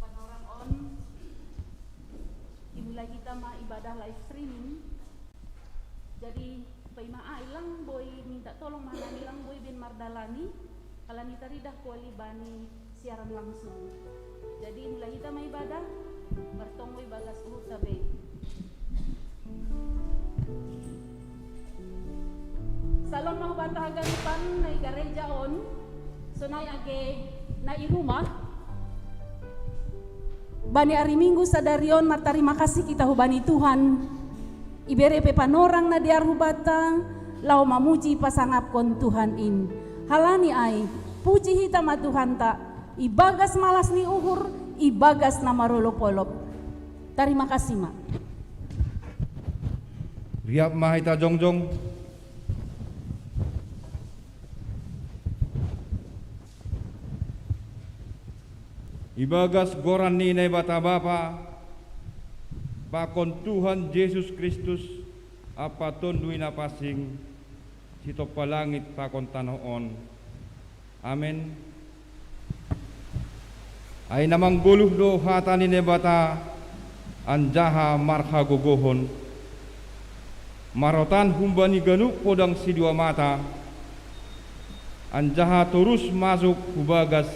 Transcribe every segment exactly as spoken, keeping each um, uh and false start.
Panorang on, dimulai hita ma ibadah live streaming. Jadi, paima ai lang boi minta tolong ma hanami lang boi ben mardalani, halani taridah kuali bani siaran langsung. Jadi, mulai hita ma ibadah, martonggo ibagas uhurta be. Salom ma hubanta haganupan na i gareja on, sonai age na i rumah. Bani ari Minggu sadari on martarima kasih hita hubani Tuhan, ibere pe panorang na dear hubanta, laho mamuji pasangapkon Tuhan in. Halani ai, puji hita ma Tuhanta, ibagas malas ni uhur, ibagas na marolop-olop. Tarima kasih ma. Riap ma hita jongjong. Ibagas goran ni Naibata Bapa, pakon Tuhan Jesus Kristus, ampa Tonduy Na Pansing, sitompa langit pakon tanoh on. Amen. Ai na manggoluh do hata ni Naibata, anjaha marhagogohon, marotan humbani ganup podang sidua mata, anjaha torus masuk hu bagas,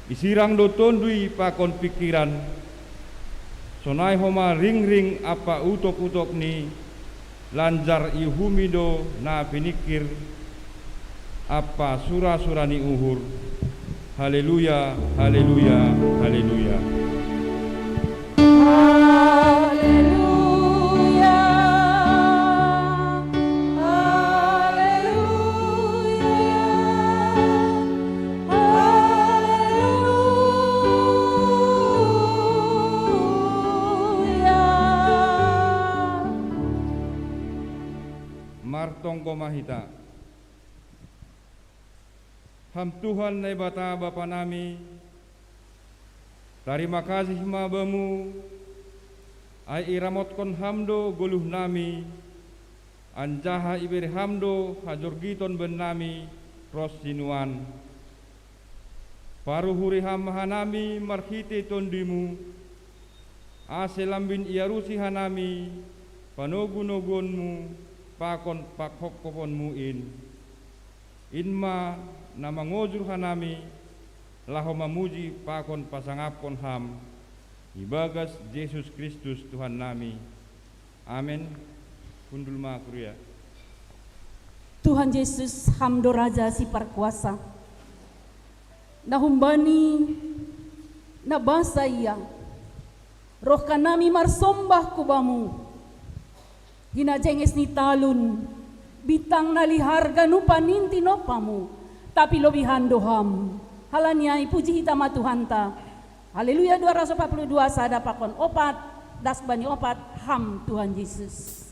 isirang do tonduy pakon pingkiran, sonai homa ringring ampa utop-utop ni, lanjar iuhumi do na piningkir ampa sura-sura ni uhur. Haleluya, haleluya, haleluya. Haleluya, haleluya, haleluya. Martonggo ma hita. Ham Tuhan Naibata Bapa nami, tarima kasih ma Bamu, ai iramotkon Ham do goluh nami, anjaha ibere Ham do hajorgiton bannami ros sinuan. Paruhuri Ham ma hanami marhitei Tonduy-Mu, ase lambin iarusi hanami panogu-noguonmu pakon panghophoponmu in. In ma na mangojur hanami laho mamuji pakon pasangapkon Ham, ibagas Jesus Kristus Tuhannami. Amen. Hundul ma kuria. Tuhan Jesus, Ham do Raja Siparkuasa, na humbani na basa ia, roh hanami marsombah hu Bamu, hinajenges ni talun, bintang na liharga nupa ninti nopamu, tapi lobihan do Ham. Halani ai puji hita ma Tuhanta. Haleluya dua ratus empat puluh dua, sada pakon opat, das bani opat, Ham Tuhan Jesus.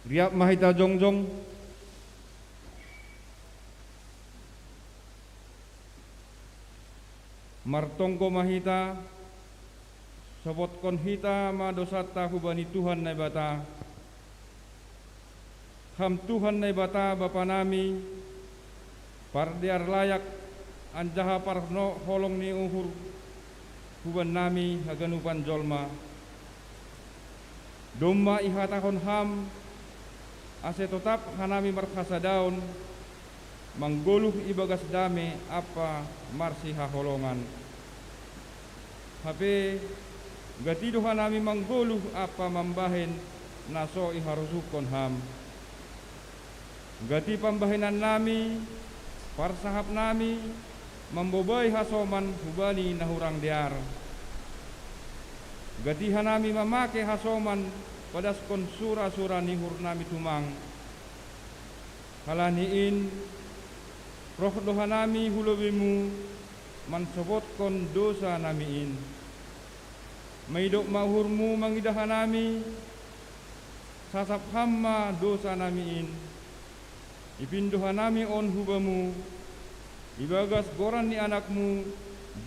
Riap ma hita jongjong. Martonggo ma hita, sopotkon hita ma dosanta hubani Tuhan Naibata. Ham Tuhan Naibata Bapa nami, pardear layak anjaha parholong ni uhur hubannami haganupan jolma. Domma ihatahon Ham, ase totap hanami marhasadaon, manggoluh ibagas dame ampa marsihaholongan. Hape, gati do hanami manggoluh ampa mambahen na so iharosuhkon Ham. Gati pambahenannami, parsahapnami, mambobai hasoman hubani na hurang dear. Gati hanami mamake hasoman padaskon sura-sura ni uhurnami tumang. Halani in, roh do hanami hu lobeiMu mansopotkon dosanami in. Maidop ma uhurMu mangidah hanami, sasap Ham ma dosanami in. Ipindo hanami on hu Bamu, ibagas goran ni AnakMu,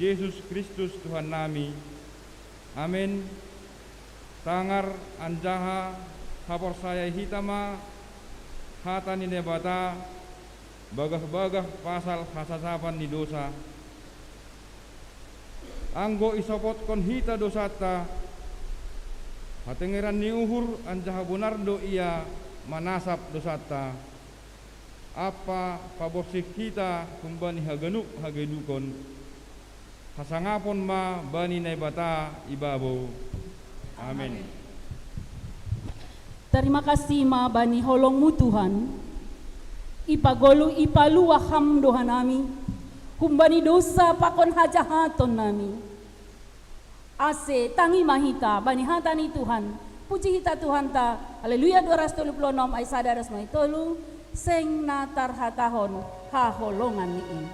Jesus Kristus Tuhannami. Amen. Tangar anjaha haporsayai hita ma hata ni Naibata, bagah-bagah pasal hasasapan ni dosa. Anggo isopotkon hita dosanta, hatengeran ni uhur anjaha bonar do Ia manasap dosanta, ampa paborsih hita humbani haganup hagedukon. Hasangapon ma bani Naibata ibabo. Amen. Tarima kasih ma bani holongMu, Tuhan. Ipagoluh, ipaluah Ham do hanami humbani dosa pakon hajahatonnami. Ase tangi ma hita bani hata ni Tuhan. Puji hita Tuhanta. Haleluya dua ratus tolu puluh enam ayat sada ras mai tolu. Seng na tarhatahon haholongan ni in.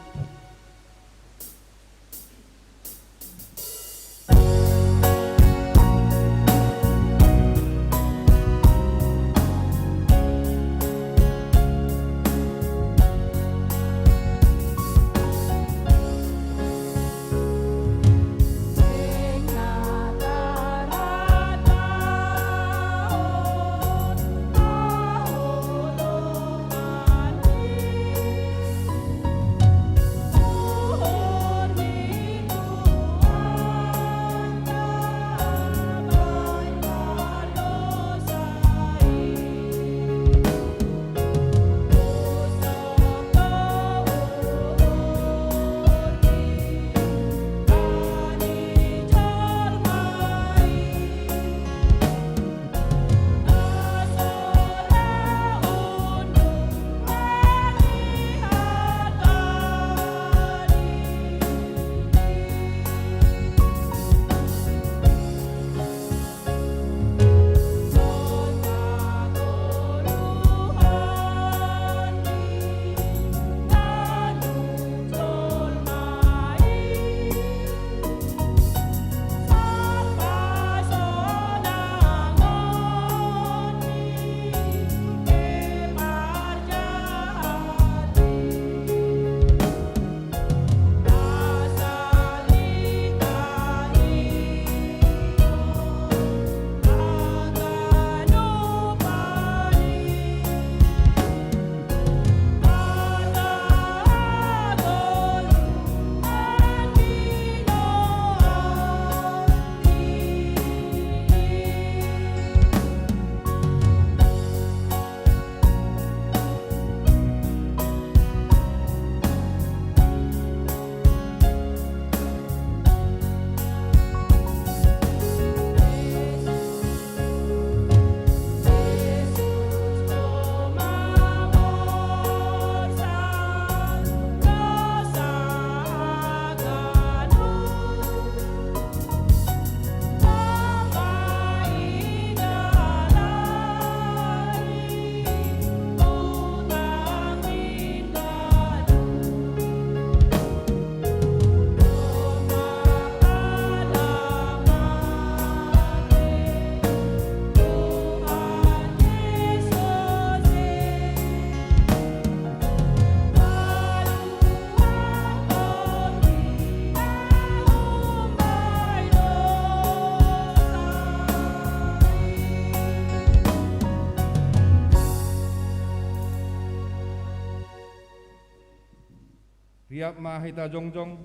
Riap ma hita jongjong.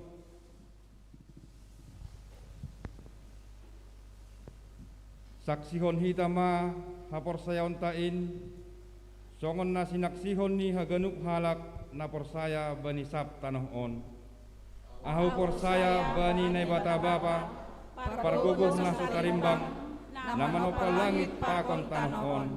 Saksihon hita ma haporsayaonta in, songon na sinaksihon ni haganup halak na porsaya bani sab tanoh on. Ahu porsaya bani Naibata Bapa, pargogoh na so tarimbang, na manompa langit pakon tanoh on.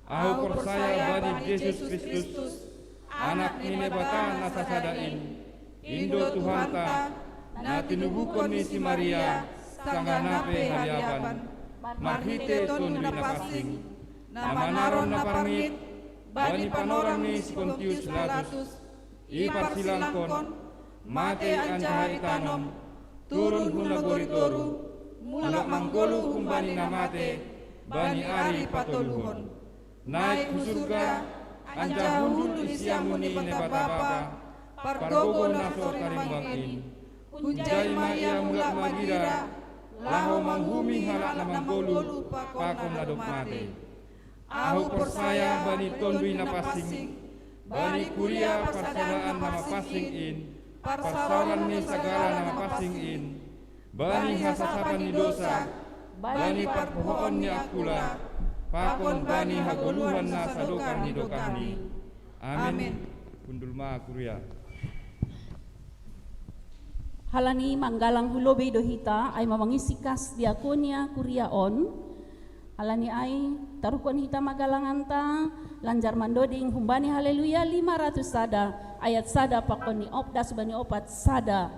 Ahu porsaya bani Jesus Kristus, Anak ni Naibata na sasada in, in do Tuhanta, na tinubuhon ni si Maria, sanggah na pe haliapan, marhite Tonduy Napansing, na manaron na parngit bani panorang ni si Pontius Pilatus, iparsilangkon, mate anjaha itanom, turun hu nagori toruh, mulak manggoluh humbani na mate bani ari patoluhon. Naik hu surga, anjaha hundul di siamun ni Naibata Bapa, pargogoh na so tarimbang in. Hunjai ma ia mulak magira, laho manguhumi halak na manggoluh pakon na dob mate. Ahu porsaya bani Tonduy Napansing, bani kuria parsadaan na mapansing in, parsaoran ni sagala na mapansing in, bani hasasapan ni dosa, bani parpohoon ni angkula, pakon bani hagoluhan na sadokah ni dokahni. Amin. Amin. Hundul ma kuria. Halani manggalang hu lobei do hita, ai ma mangisi kas diakonia kuria on. Halani ai, taruhkon hita ma galanganta, lanjar mandoding humbani Haleluya lima ratus sada, ayat sada pakon ni op-, das bani opat sada.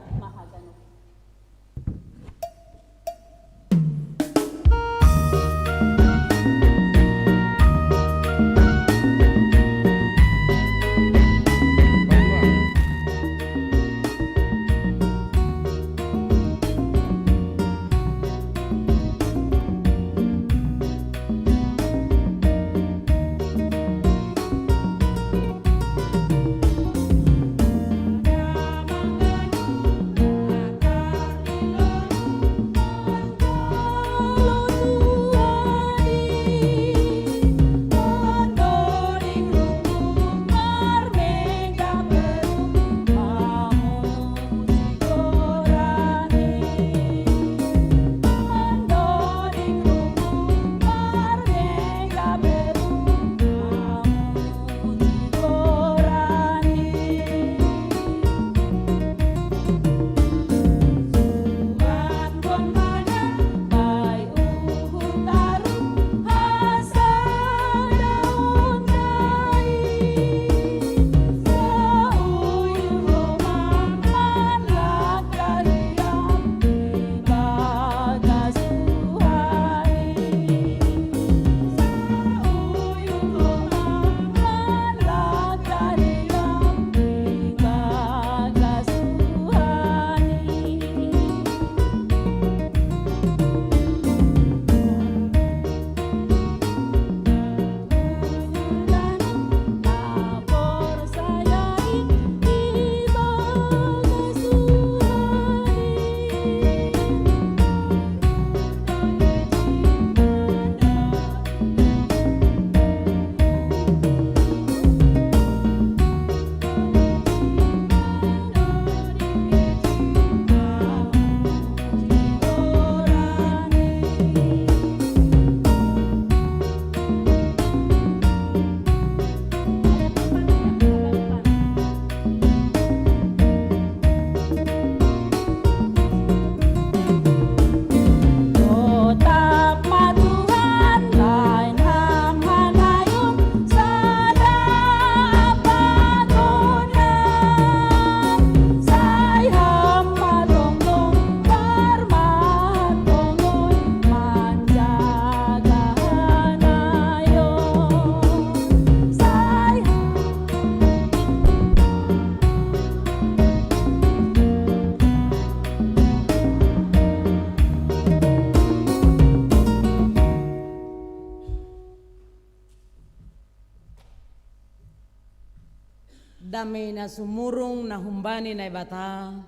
Dame na sumurung na humbani Naibata,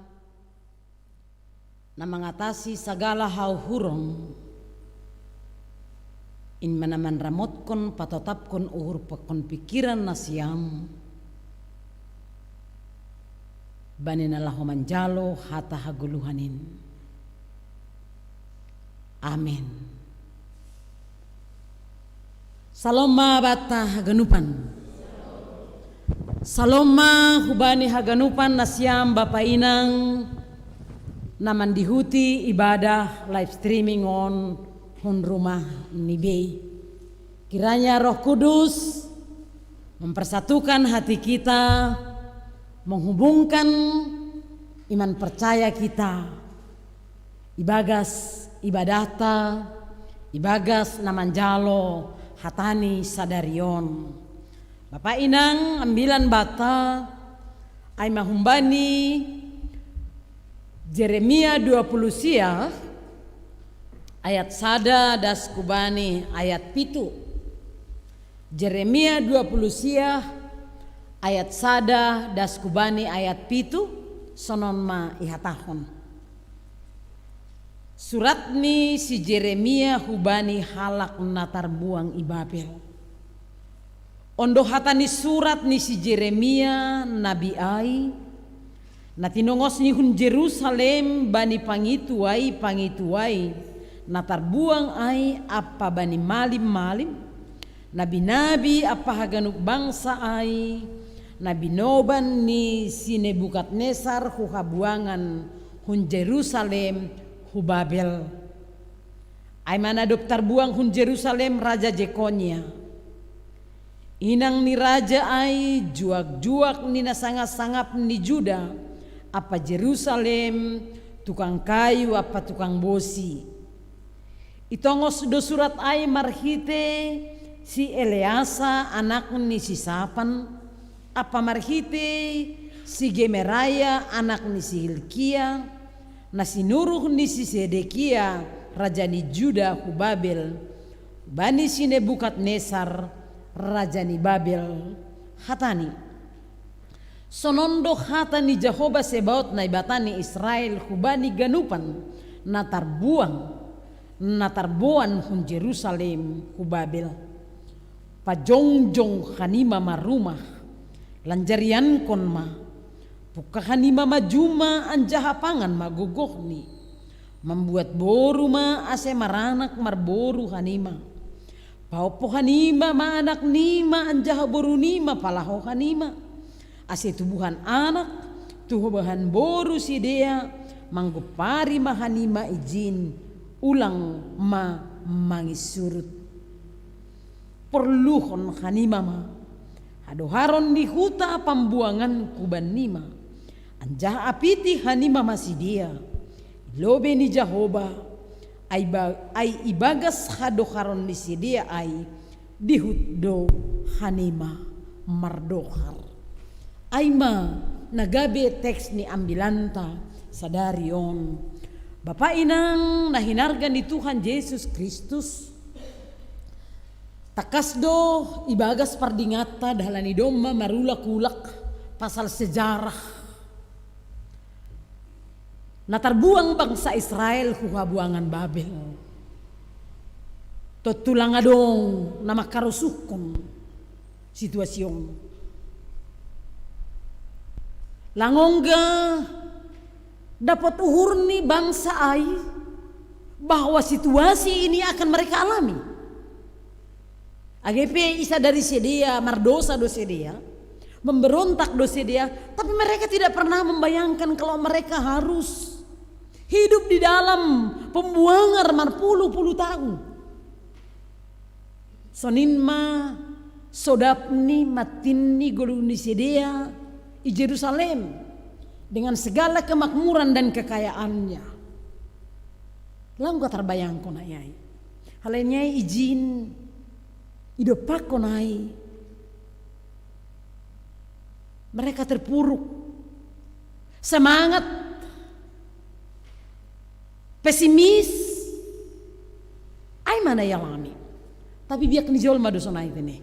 na mangatasi sagala hauhuron, in ma na manramotkon patotapkon uhur pakon pingkiran nasiam, bani na laho manjalo hata hagoluhan in. Amen. Salom ma banta haganupan. Salom ma hubani haganupan nasiam bapa inang na mandihuti ibadah live streaming on hun rumah ni bei. Kiranya Roh Kudus mempersatukan hati kita, menghubungkan iman percaya kita ibagas ibadahta, ibagas na manjalo hatani sadarion. Bapa inang ambilan bata ai mahumbani Jeremia dua puluh sia ayat sada das kubani ayat pitu. Jeremia dua puluh sia ayat sada das kubani ayat pitu, sonon ma ihatahon. Surat ni si Jeremia hubani halak na tarbuang i Babel. On do hata ni surat ni si Jeremia nabi ai, na tinongos ni hun Jerusalem bani pangitu ai, pangitu ai na tarbuang ai, ampa bani malim-malim, nabi-nabi ampa haganup bangsa ai, na binoban ni si Nebukadnesar hu habuangan hun Jerusalem hu Babel. Ai ma na dob tarbuang hun Jerusalem raja Jekonia, inang ni raja ai, juak-juak ni na sangap-sangap ni Juda ampa Jerusalem, tukang kayu ampa tukang bosi. Itongos do surat ai marhite si Eleasa anak ni si Sapan, ampa marhite si Gemeraya anak ni si Hilkia, na sinuruh ni si Sedekia raja ni Juda hu Babel, bani si Nebukadnesar raja ni Babel, hatani: Sonon do hata ni Jahoba Sebaot, Naibata ni Israel, hubani ganupan na tarbuang, na tarboan hun Jerusalem hu Babel: Pajongjong hanima ma rumah, lanjariankon ma, pungka hanima ma juma anjaha pangan ma gogohni, mambuat boru ma ase maranak marboru hanima, paompo hanima ma anaknima anjaha borunima palaho hanima, ase tubuhan anak, tubuhan boru sidea, manggompari ma hanima ijin, ulang ma mangisurut. Porluhon hanima ma hadoharon ni huta pambuanganku bannima, anjaha apiti hanima ma sidea i lobei ni Jahoba, ai, ba, ai ibagas hadoharon ni sidea ai dihut do hanima mardohar. Ai ma na gabe teks ni ambilanta sadari on. Bapa inang na hinarga ni Tuhan Jesus Kristus, tangkas do ibagas pardinganta dalan ni domma marulak-ulak pasal sejarah na tarbuang bangsa Israel hu habuangan Babel. Tontu lang adong na mangkarosuhkon situasi on. Lang ongga dapot uhur ni bangsa ai bahwa situasi ini akan mereka alami. Age pe isa dari sidea mardosa do sidea, memberontak do sidea, tapi mereka tidak pernah membayangkan kalau mereka harus hidup di dalam pembuangan marpuluh-puluh tahun. Sonin ma sodap ni, matin ni, goluh ni sidea i Jerusalem dengan segala kemakmuran dan kekayaannya. Lang ongga tarbayangkon ai. Halani ai ijin idompakkon ai mereka terpuruk. Semangat, pesimis, ai ma na ialami. Tapi biak ni jolma do sonai tene.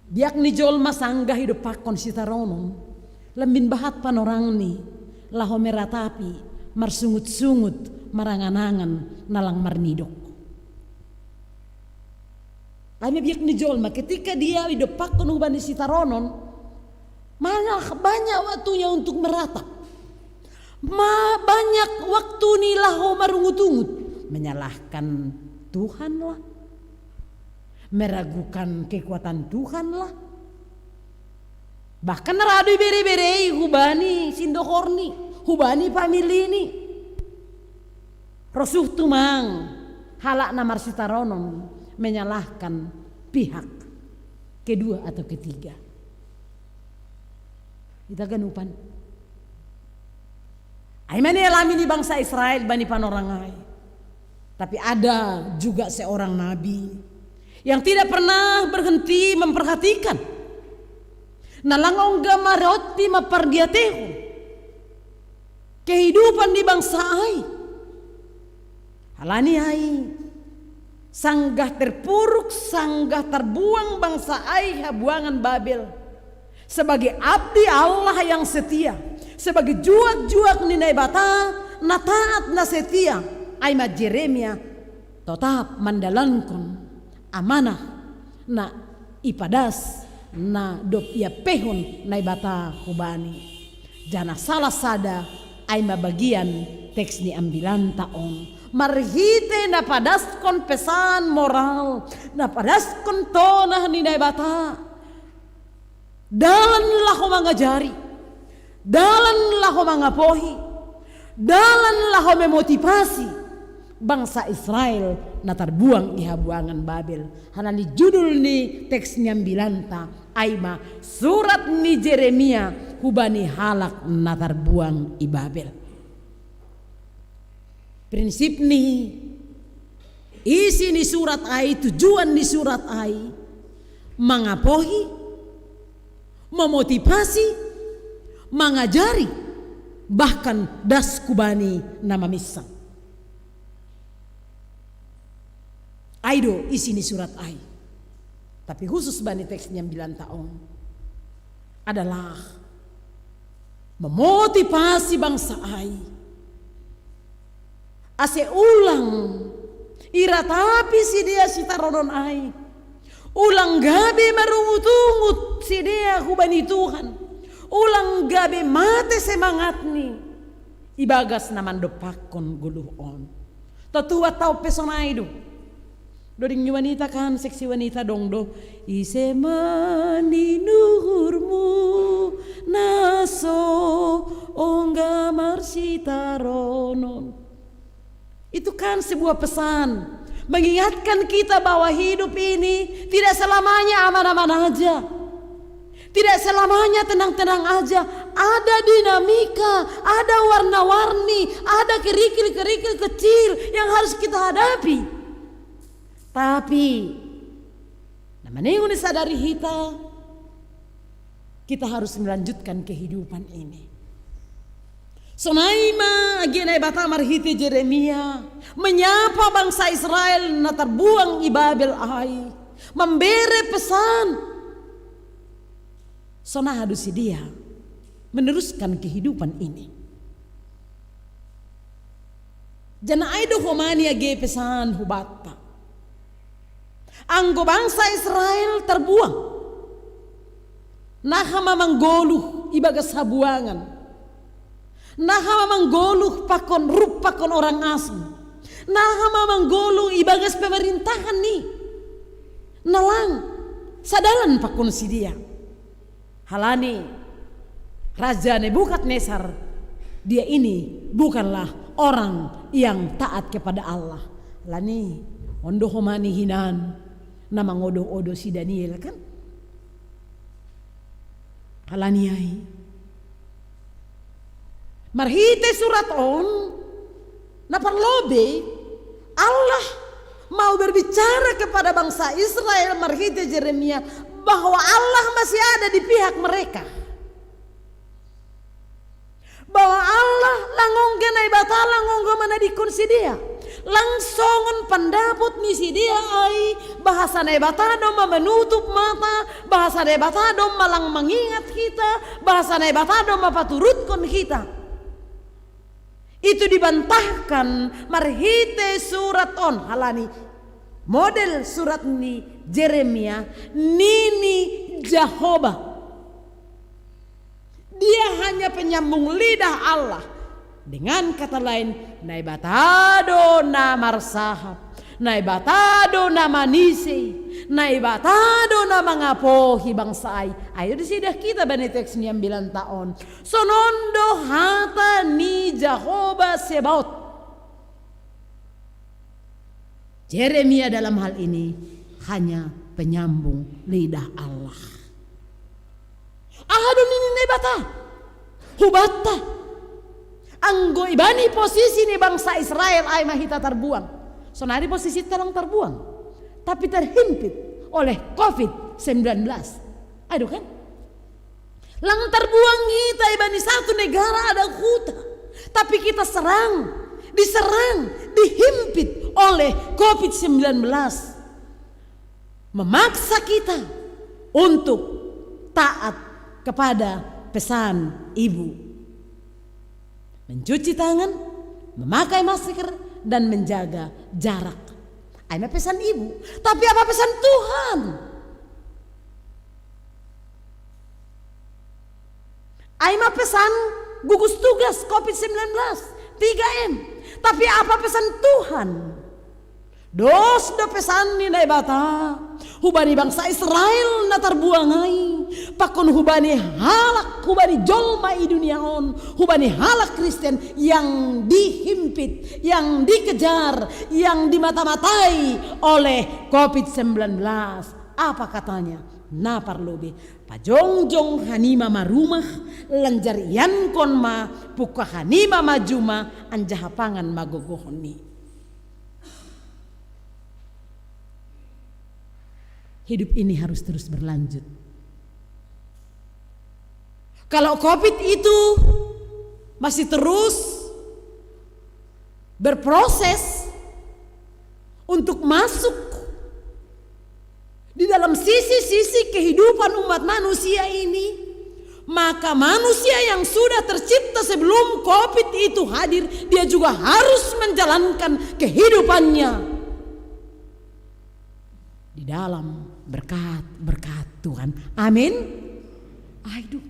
Biak ni jolma sanggah idompakkon sitaronon, lambin bahat panorangni laho meratapi, marsungut-sungut, marangan-angan na lang marnidok. Ai ma biak ni jolma, ketika dia idompakkon hubani sitaronon, Malah banyak waktunya untuk meratap. Ma banyak waktu ni laho marungut-ungut, menyalahkan Tuhan lah, meragukan kekuatan Tuhan lah. Bahkan radu ibere-berei hubani sindohorni, hubani pamilini. Rosuh tumang halak na marsitaronon menyalahkan pihak kedua atau ketiga. Ita ganupan. Ai mane alami ni bangsa Israel bani panorang ai. Tapi ada juga seorang nabi yang tidak pernah berhenti memperhatikan. Na lang ongga marotti mampardiatehon kehidupan ni bangsa ai. Halani ai, sanggah terpuruk, sanggah terbuang bangsa ai habuangan Babel. Sebagai abdi Allah yang setia, sebagai juak-juak ni Naibata na taat na setia, ai ma Jeremia totap mandalankon amanah na ipadas na dob iapehon Naibata hubani. Jana salah sada ai ma bagian teks ni ambilanta on. Marhite na padaskon pesan moral, na padaskon tonah ni Naibata. Dalan laho mangajari, dalan laho mangapohi, dalan laho memotivasi bangsa Israel na tarbuang i habuangan Babel. Halani judul ni teks ni ambilanta ai ma surat ni Jeremia hubani halak na tarbuang i Babel. Prinsip ni isi ni surat ai, tujuan ni surat ai, mangapohi, memotivasi, mangajari, bahkan das hubani na maminsang. Ai do isi ni surat ai. Tapi khusus bani teks ni ambilanta on adalah memotivasi bangsa ai ase ulang iratapi sidea sitaronon ai. Ulang gabe marungut-ungut sidea hubani Tuhan. Ulang gabe mate semangatni ibagas na mandompakkon goluh on. Totuat tau pe sonai do. Doding ni wanita kan, seksi wanita dong do. Ise ma ni uhurmu na so ongga marsitaronon. Itu kan sebuah pesan mengingatkan kita bahwa hidup ini tidak selamanya aman-aman aja. Tidak selamanya tenang-tenang aja. Ada dinamika, ada warna-warni, ada kerikil-kerikil kecil yang harus kita hadapi. Tapi na maningon ni sadari hita, kita harus melanjutkan kehidupan ini. Sonai ma age Naibata marhite Jeremia menyapa bangsa Israel na tarbuang i Babel ai, mambere pesan. Sonai do sidea meneruskan kehidupan ini. Jana ai do homa ni age pesan hubanta. Anggo bangsa Israel tarbuang, naha ma manggoluh ibagas habuangan. Naha ma manggoluh pakon rup pakon orang asing. Naha ma manggoluh ibagas pemerintahan ni na lang sadalan pakon sidea. Halani Raja Nebukadnesar, dia ini bukanlah orang yang taat kepada Allah. Halani on do homa ni hinan na mangodo-odo si Daniel kan. Halani ai marhite surat on na parlobei Allah mau berbicara kepada bangsa Israel marhite Jeremia bahwa Allah masih ada di pihak mereka. Bahwa Allah lang ongga Naibata lang ongga manadingkon sidea. Lang songon pandapot ni sidea ai bahasa Naibata do ma manutup mata, bahasa Naibata do ma lang mangingat hita, bahasa Naibata do ma paturutkon hita. Itu dibantahkan marhite surat on halani model surat ni Jeremia nini Jahowa. Dia hanya penyambung lidah Allah. Dengan kata lain, Naibata do na marsahap, Naibata do na manisei, Naibata do na mangapohi bangsa ai. Ai do disidah hita bani teks ni ambilan ta on. Sonon do hata ni Jahowa Sebaot. Jeremia dalam hal ini hanya penyambung lidah Allah. Aha do nini Naibata hubanta? Anggo ibani posisi ni bangsa Israel ai ma hita tarbuang. Sonari posisi ta lang tarbuang, tapi terhimpit oleh covid sembilan belas. Ai do kan? Lang tarbuang hita ibani satu negara adat huta, tapi kita serang, diserang, dihimpit oleh covid sembilan belas. Memaksa kita untuk taat kepada pesan ibu. Mencuci tangan, memakai masker, dan menjaga jarak. Ai ma pesan ibu, tapi apa pesan Tuhan? Ai ma pesan gugus tugas covid sembilan belas, tiga M. Tapi apa pesan Tuhan? Dos do pesan ni Naibata hubani bangsa Israel na tarbuang ai, pakon hubani halak, hubani jolma i dunia on, hubani halak Kristen yang dihimpit, yang dikejar, yang dimata-matai oleh covid sembilan belas. Apa katanya? Na parlobei, pajongjong hanima ma rumah, lanjar iankon ma pungka hanima ma juma, anjaha pangan ma gogohon i. Hidup ini harus terus berlanjut. Kalau covid itu masih terus berproses untuk masuk di dalam sisi-sisi kehidupan umat manusia ini, maka manusia yang sudah tercipta sebelum covid itu hadir, dia juga harus menjalankan kehidupannya di dalam berkat-berkat Tuhan. Amin. Ai do.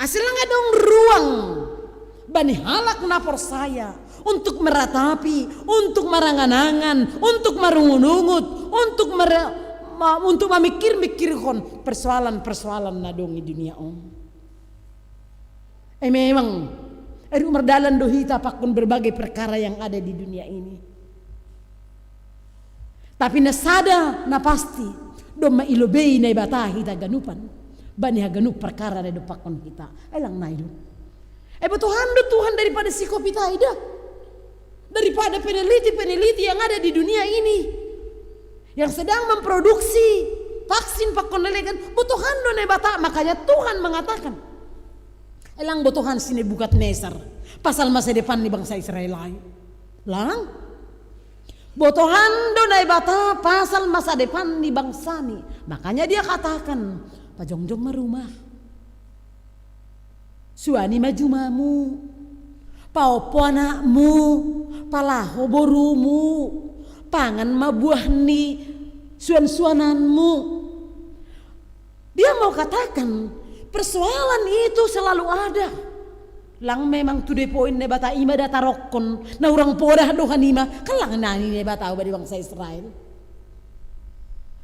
Asa lang adong ruang bani halak na porsaya untuk meratapi, untuk marangan-angan, untuk marungut-ungut, untuk mere-, ma-, untuk mamikir-mikirhon persoalan-persoalan na adong i dunia on. Eh, memang, ai do, mardalan do hita pakon berbagai perkara yang ada di dunia ini. Tapi na sada na pasti, domma ilobei Naibata hita ganupan bani haganup perkara na idompakkon hita. Ai lang nai do. Ai botohan do Tuhan daripada si covid ai da, daripada peneliti-peneliti yang ada di dunia ini yang sedang memproduksi vaksin pakon lelegan, botohan do Naibata. Makanya Tuhan mengatakan, ai lang botohan si Nebukadnesar pasal masa depan ni bangsa Israel ai. Lang botohan do Naibata pasal masa depan ni bangsani. Makanya dia katakan, pajongjong ma rumah, suani ma jumamu, paompo anakmu, palaho borumu, pangan ma buah ni suan-suananmu. Dia mau katakan, persoalan itu selalu ada. Lang memang to the point Naibata, i ma da tarokkon, na hurang podah do hanima, kan lang nai ni Naibata bani bangsa Israel.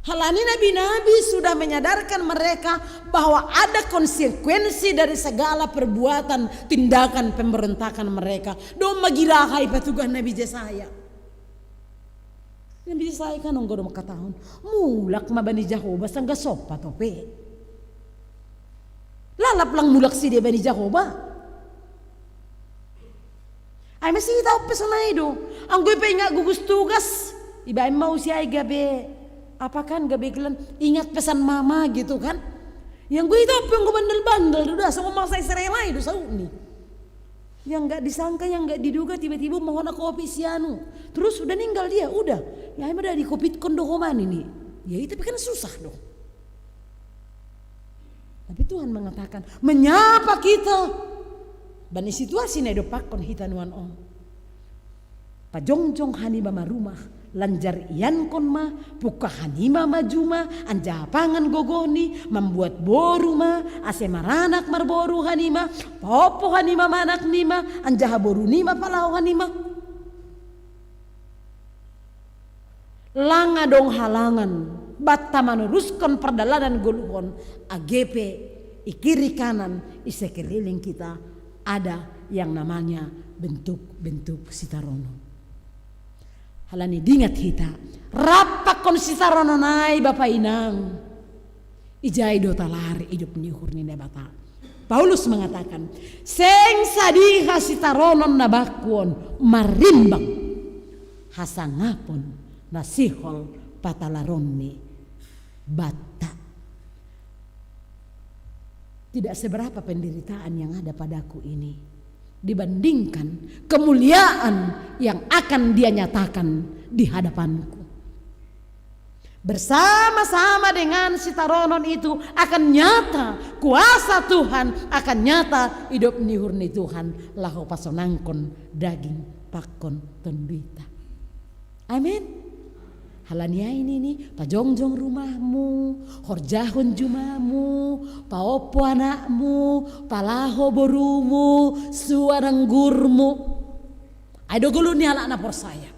Halani nabi-nabi sudah menyadarkan mereka bahwa ada konsekuensi dari segala perbuatan, tindakan pemberontakan mereka. Domma gira aha ipatugah Nabi Jesaya. Nabi Jesaya kan anggo do mangkatahon, mulak ma bani Jahowa, sanggah sompat ope. Lalap lang mulak sidea bani Jahowa. Ai ma si hita on pe sonai do. Anggo ipaingat gugus tugas, ibaen ma usia i gabe, apa kan, gabe gelan, ingat pesan mama gitu kan. Yang gue itu apa yang gue bandel-bandel do da, sama masa Israel ai do saut ni. Yang nggak disangka, yang nggak diduga, tiba-tiba mau na covid si anu. Terus udah meninggal dia, udah. Ya, ai ma da di covid kon do ho man ini. Ya, itu kan susah dong. Tapi Tuhan mengatakan, menyapa kita bani situasi na idompakkon hita nuan on. Pajongjong hanima ma rumah, Lanjar iankon ma, pukka hanima ma juma, anjaha pangan gogohni, mambuat boru ma, ase maranak marboru hanima, paopo hanima ma anaknima, anjaha borunima palaho hanima. Langa dong halangan, batta manuruskon pardalanan goluhon, agepe i kiri kanan, i sekeliling kita ada yang namanya bentuk-bentuk sitaronon. Halani dingat hita, rapakkon sitaronon ai bapa inang. Ijai do talari idop ni uhur ni Naibata. Paulus mengatakan, seng sadiha sitaronon na bakuon marimbang hasangapon na sihol patalaronni batta. Tidak seberapa penderitaan yang ada padaku ini dibandingkan kemuliaan yang akan dia nyatakan di hadapanku. Bersama-sama dengan sitaronon itu akan nyata kuasa Tuhan, akan nyata idop ni uhur ni Tuhan laho pasonangkon daging pakon tonduita. Amin. Halani ai nini, pajongjong rumahmu, horjahon jumamu, paopo anakmu, palaho borumu, sua anggurmu. Ai do goluh ni halak na porsaya.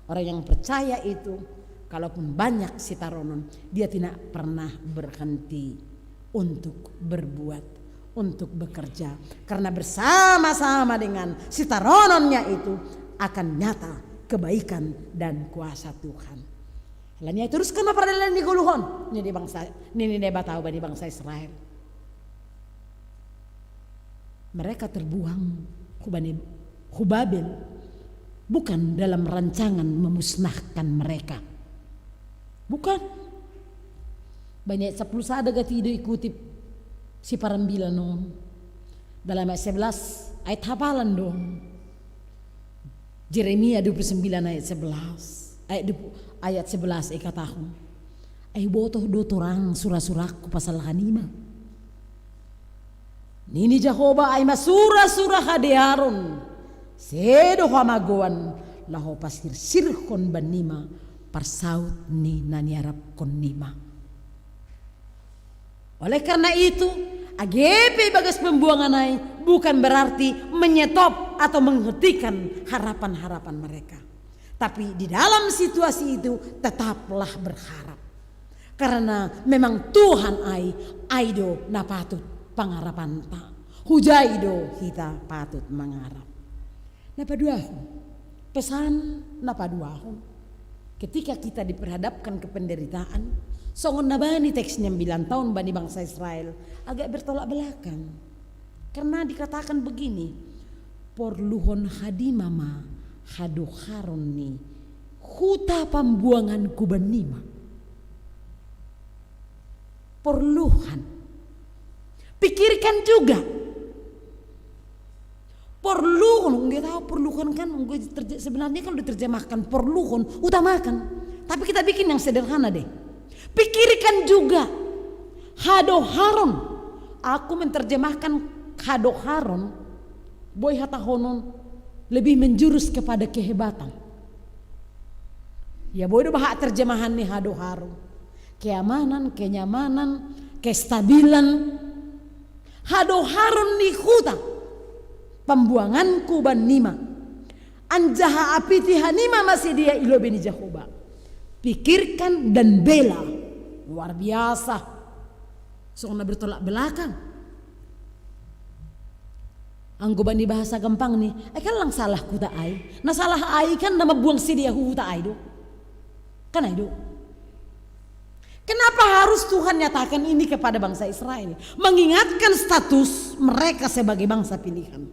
Orang yang percaya itu, kalaupun banyak sitaronon, dia tidak pernah berhenti untuk berbuat, untuk bekerja. Karena bersama-sama dengan sitarononnya itu akan nyata kebaikan dan kuasa Tuhan. Halani ai teruskan ma pardalanan ni goluhon, nini bangsa, nini Naibata hubani bangsa Israel. Mereka terbuang hubani, hu Babel, bukan dalam rancangan memusnahkan mereka. Bukan. Bani ayat sapuluh sada gati do ikutip siparambilan on. Dalam ayat sebelas, ayat hafalan dong. Jeremia dua puluh sembilan ayat sebelas. Ayat dua puluh, ayat sebelas ikatakan, ai hubotoh do torang sura-surakku pasal hanima. Nini Jahowa, ai ma sura-sura hadearon, sedo hamagoan, laho pasirsirhon bannima parsaut ni na niarapkon nima. Oleh karena itu, agepe bagas pembuangan ai bukan berarti menyetop atau menghentikan harapan-harapan mereka. Tapi di dalam situasi itu tetaplah berharap. Karena memang Tuhan ai, ai do na patut pangarapanta. Hujai do hita patut mangarap. Na paduahon, pesan na paduahon. Ketika kita diperhadapkan ke penderitaan, songon na bani teks nyambilan taon bani bangsa Israel, agak bertolak belakang. Karena dikatakan begini, porluhon hanima ma hadoharon ni huta pambuanganku bannima. Porluhon. Pikirkan juga. Porluhon, nggak tahu porluhon kan, nggak terje-, sebenarnya kalau diterjemahkan porluhon, utamakan. Tapi kita bikin yang sederhana deh. Pikirkan juga. Hadoharon. Aku menerjemahkan hadoharon. Boi hatahonon lebih menjurus kepada kehebatan. Ya, boi do ba hak terjemahan ni hadoharon. Keamanan, kenyamanan, kestabilan. Hadoharon ni huta pambuanganku bannima. Anjaha apiti hanima ma sidea i lobei ni Jahowa. Pikirkan dan bela. Luar biasa. Songon na bertolak belakang. Anggo bani bahasa gampang ni, ai kan lang salah huta ai. Na salah ai kan na mambuang sidea hu huta ai do. Kan ai do. Kenapa harus Tuhan nyatakan ini kepada bangsa Israel? Mengingatkan status mereka sebagai bangsa pilihan.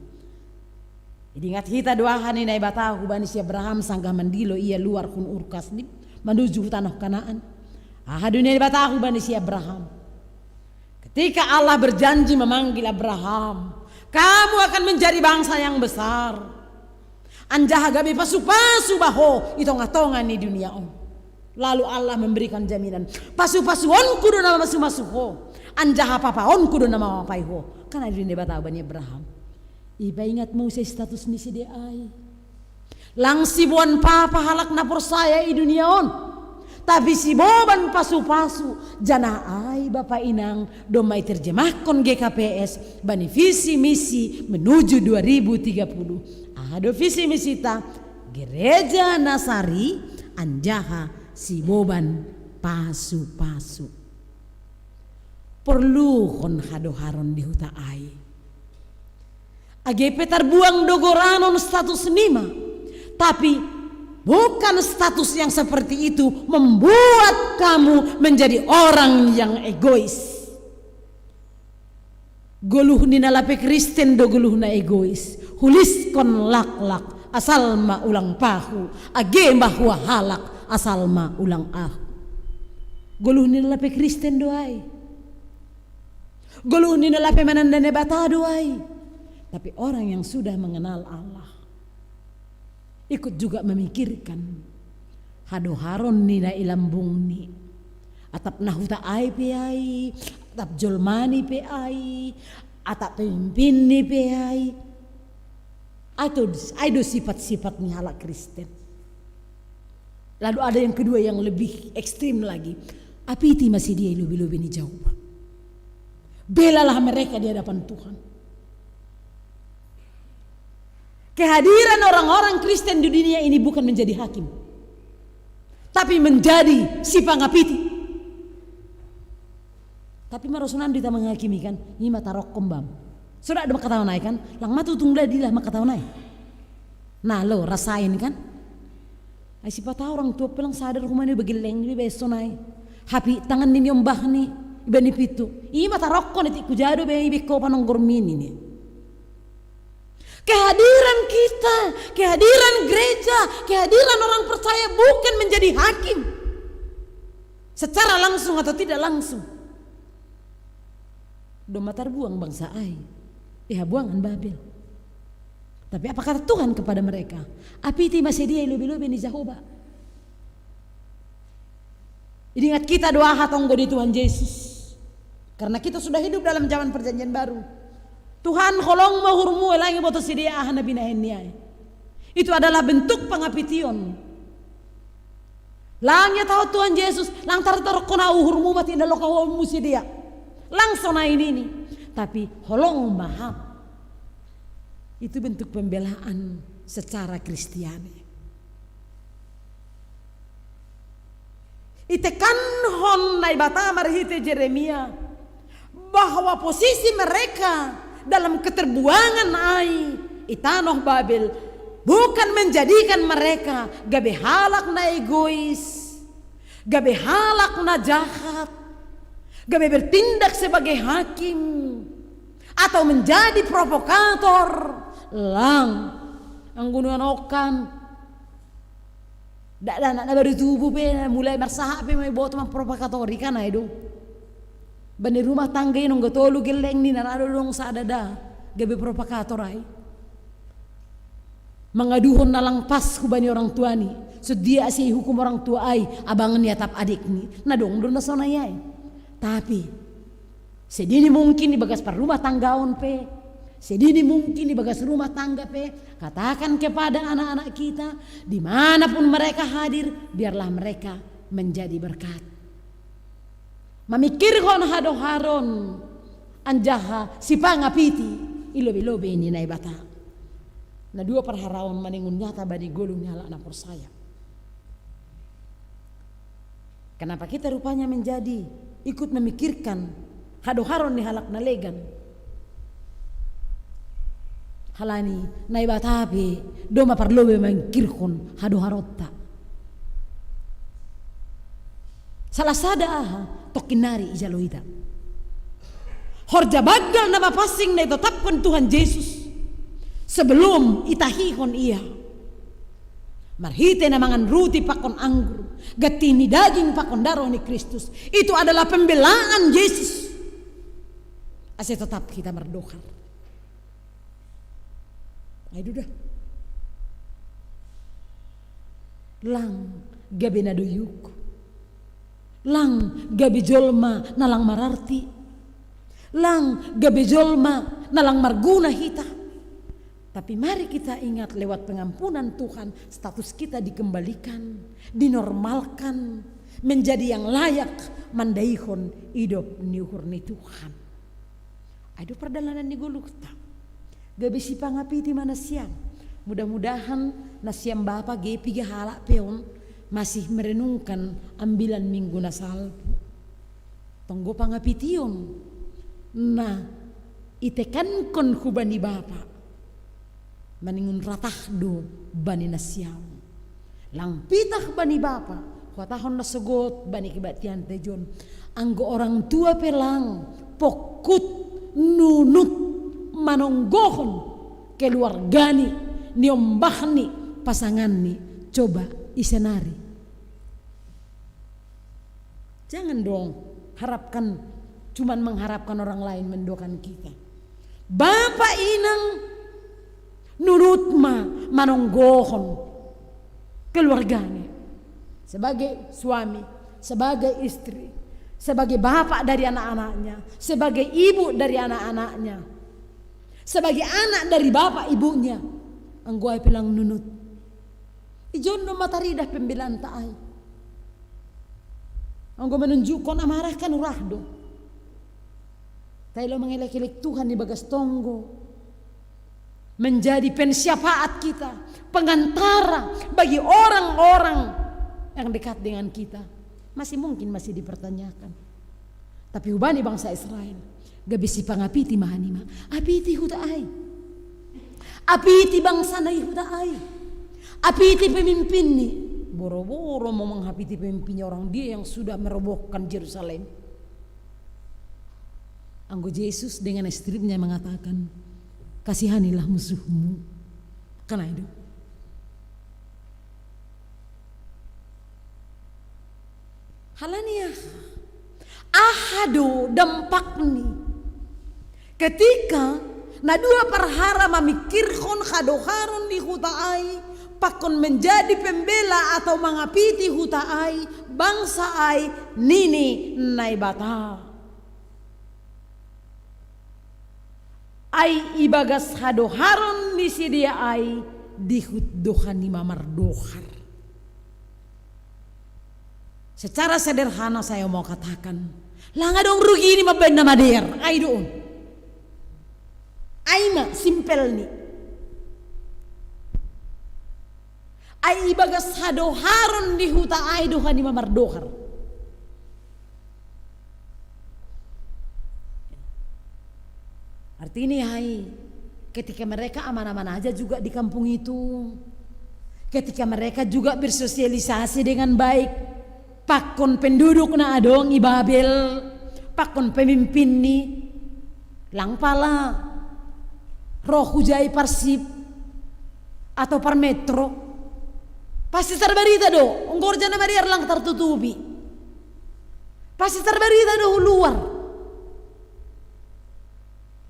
Diingat hita do aha ni Naibata hubani si Abraham sanggah mandilo ia luar hun Ur Kasdim manuju hu tanoh Kanaan. Aha do ni Naibata hubani si Abraham? Ketika Allah berjanji memanggil Abraham, kamu akan menjadi bangsa yang besar. Anjaha gabe pasu-pasu ba ho i tongah-tongah ni dunia on. Lalu Allah memberikan jaminan, pasu-pasuonku do na mamasu-masu ho. Anjaha papaonku do na mamapai ho. Kan ai do ni Naibata bani Abraham. Ipaingat muse status ni sidea ai. Lang siboan papa halak na porsaya i dunia on, tapi siboban pasu-pasu. Janah ai bapa inang, domma iterjemahkon G K P S bani visi misi menuju dua ribu tiga puluh. Aha do visi misita? Gereja na sari anjaha siboban pasu-pasu. Porluhon hadoharon di huta ai. Age pe tarbuang do goranon status nima, tapi bukan status yang seperti itu membuat kamu menjadi orang yang egois. Goluh ni na lape Kristen do goluhna egois. Huliskon laklak asal ma ulang pahu, age ma huahalak asal ma ulang ahu. Goluh ni na lape Kristen do ai. Goluh ni na lape mananda Naibata do ai. Tapi orang yang sudah mengenal Allah ikut juga memikirkan hadoharon ni na i lambungni. Atap na huta ai pe ai, atap jolmani pe ai, atap pemimpinni pe ai. Ai do, ai do sifat-sifat ni halak Kristen. Lalu ada yang kedua yang lebih ekstrim lagi. Apiti ma sidea i lobei-lobei ni Jahowa. Belalah mereka di hadapan Tuhan. Kehadiran orang-orang Kristen di dunia ini bukan menjadi hakim, tapi menjadi sipangapiti. Tapi ma rosunan do hita menghakimi kan, i ma tarokkon bam. Soda do mangkatahon ai kan, lang ma tutung da dilah mangkatahon ai. Na lo, rasain kan. Ai sipata orang tua pe lang sadar humane bagelleng ni be sonai. Hape tangan ni niombah ni, iba ni pitu. I ma tarokkon, etik kujado be ibe ko panonggor mini ni. Kehadiran kita, kehadiran gereja, kehadiran orang percaya bukan menjadi hakim secara langsung atau tidak langsung. Domma tarbuang bangsa ai di habuangan Babel. Tapi apa kata Tuhan kepada mereka? Apiti ma sidea i lobei-lobei ni Jahowa. Ingat kita do aha tonggo di Tuhan Yesus. Karena kita sudah hidup dalam zaman perjanjian baru. Tuhan, holong ma uhurmu, lang iboto sidea aha na binahen ni ai. Itu adalah bentuk pangapition. Lang ia tahu Tuhan Yesus, lang tartarokkon uhurmu mati na lokahonmu sidea. Lang sonai nini. Tapi holong ma ham. Itu bentuk pembelaan secara Kristiani. Itekankon Naibata marhite Jeremia bahwa posisi mereka dalam keterbuangan ai i tanoh Babel bukan menjadikan mereka gabe halak na egois, gabe halak na jahat, gabe bertindak sebagai hakim, atau menjadi provokator. Lang, anggo nuan okkan. Dak, dak, na baru tubuh pe, mulai marsahat pe, mai boto mamprovokatori kan ai do. Bani rumah tangga i nonggo tolu gelleng ni na ra do dong sada da gabe provokator ai. Mangaduhon na lang pas hubani orang tuani, sondia ase ihukum orang tua ai abang ni atap adikni. Na dong do na sonai ai. Tapi sedini mungkin ibagas parrumah tanggaon pe, sedini mungkin ibagas rumah tangga pe, katakan kepada anak-anak kita, dimanapun mereka hadir, biarlah mereka menjadi berkat. Mamikirhon hadoharon anjaha sipangapiti i lobei-lobei ni Naibata. Na dua parharaon maningon nyata bani goluh ni halak na porsaya. Kenapa kita rupanya menjadi ikut memikirkan hadoharon ni halak na legan? Halani Naibata pe domma parlobei mamikirhon hadoharonta. Salah sada aha tongkin nari ijalo hita? Horja banggal na mapansing na itetapkon Tuhan Jesus sebelum itahihon Ia. Marhite na mangan ruti pakon anggur, ganti ni daging pakon daroh ni Kristus. Itu adalah pembelaan Yesus. Ase tetap hita mardohar. Ai do da. Lang gabe na doiuk. Lang gabe jolma na lang mararti. Lang gabe jolma na lang marguna hita. Tapi mari kita ingat, lewat pengampunan Tuhan, status kita dikembalikan, dinormalkan, menjadi yang layak mandaihon idop ni uhur ni Tuhan. Ai do pardalanan ni goluhta. Gabe sipangapiti ma nasiam. Mudah-mudahan nasiam bapa, ge pe halak pe on, masih merenungkan ambilan Minggu na salpu. Tonggo pangapition na itekankon hubani bapa, maningon ratah do bani nasiam. Lang pitah bani bapa, huhatahon na sogot bani kebaktianta i jon. Anggo orang tua pe lang pongkut, nunut, manonggohon keluargani, niombahni, pasanganni, coba ise nari. Jangan dong harapkan, cuman mengharapkan orang lain mendoakan kita. Bapa inang nunut ma manonggohon keluargani. Sebagai suami, sebagai istri, sebagai bapak dari anak-anaknya, sebagai ibu dari anak-anaknya, sebagai anak dari bapak ibunya. Anggo ai pe lang nunut, i jon do mataridah pembelaanta ai. Anggo menunjukkon amarah kan urah do. Tailo mangelek-elek Tuhan di bagas tonggo, menjadi pensyafaat kita, pengantara bagi orang-orang yang dekat dengan kita, masih mungkin masih dipertanyakan. Tapi hubani bangsa Israel, gabe sipangapiti ma hanima. Apiti huta ai. Apiti bangsa na i huta ai. Apiti pemimpinni. Boro-boro mau menghapiti pemimpinnya orang, dia yang sudah merobohkan Jerusalem. Anggo Jesus dengan ekstrimnya mengatakan, "Kasihanilah musuhmu." Kan ai do. Halani aha? Aha do dampakni ketika na dua parhara mamingkirhon hadoharon ni huta ai, pakon menjadi pembela atau mangapiti huta ai, bangsa ai, nini Naibata. Ai ibagas hadoharon ni sidea ai, dihut do hanima mardohar. Secara sederhana saya mau katakan, lang adong rugini mambaen na madear, ai do on. Ai ma simpelni. Ai ibagas hadoharon ni huta ai do hanima mardohar. Artinya hai, ketika mereka aman-aman aja juga di kampung itu, ketika mereka juga bersosialisasi dengan baik, pakon penduduk na adong i Babel, pakon pemimpinni, lang pala ro hujai parsip atau parmetro, pasti tarbarita do, anggo horja na madear lang tartutupi. Pasti tarbarita do hu luar.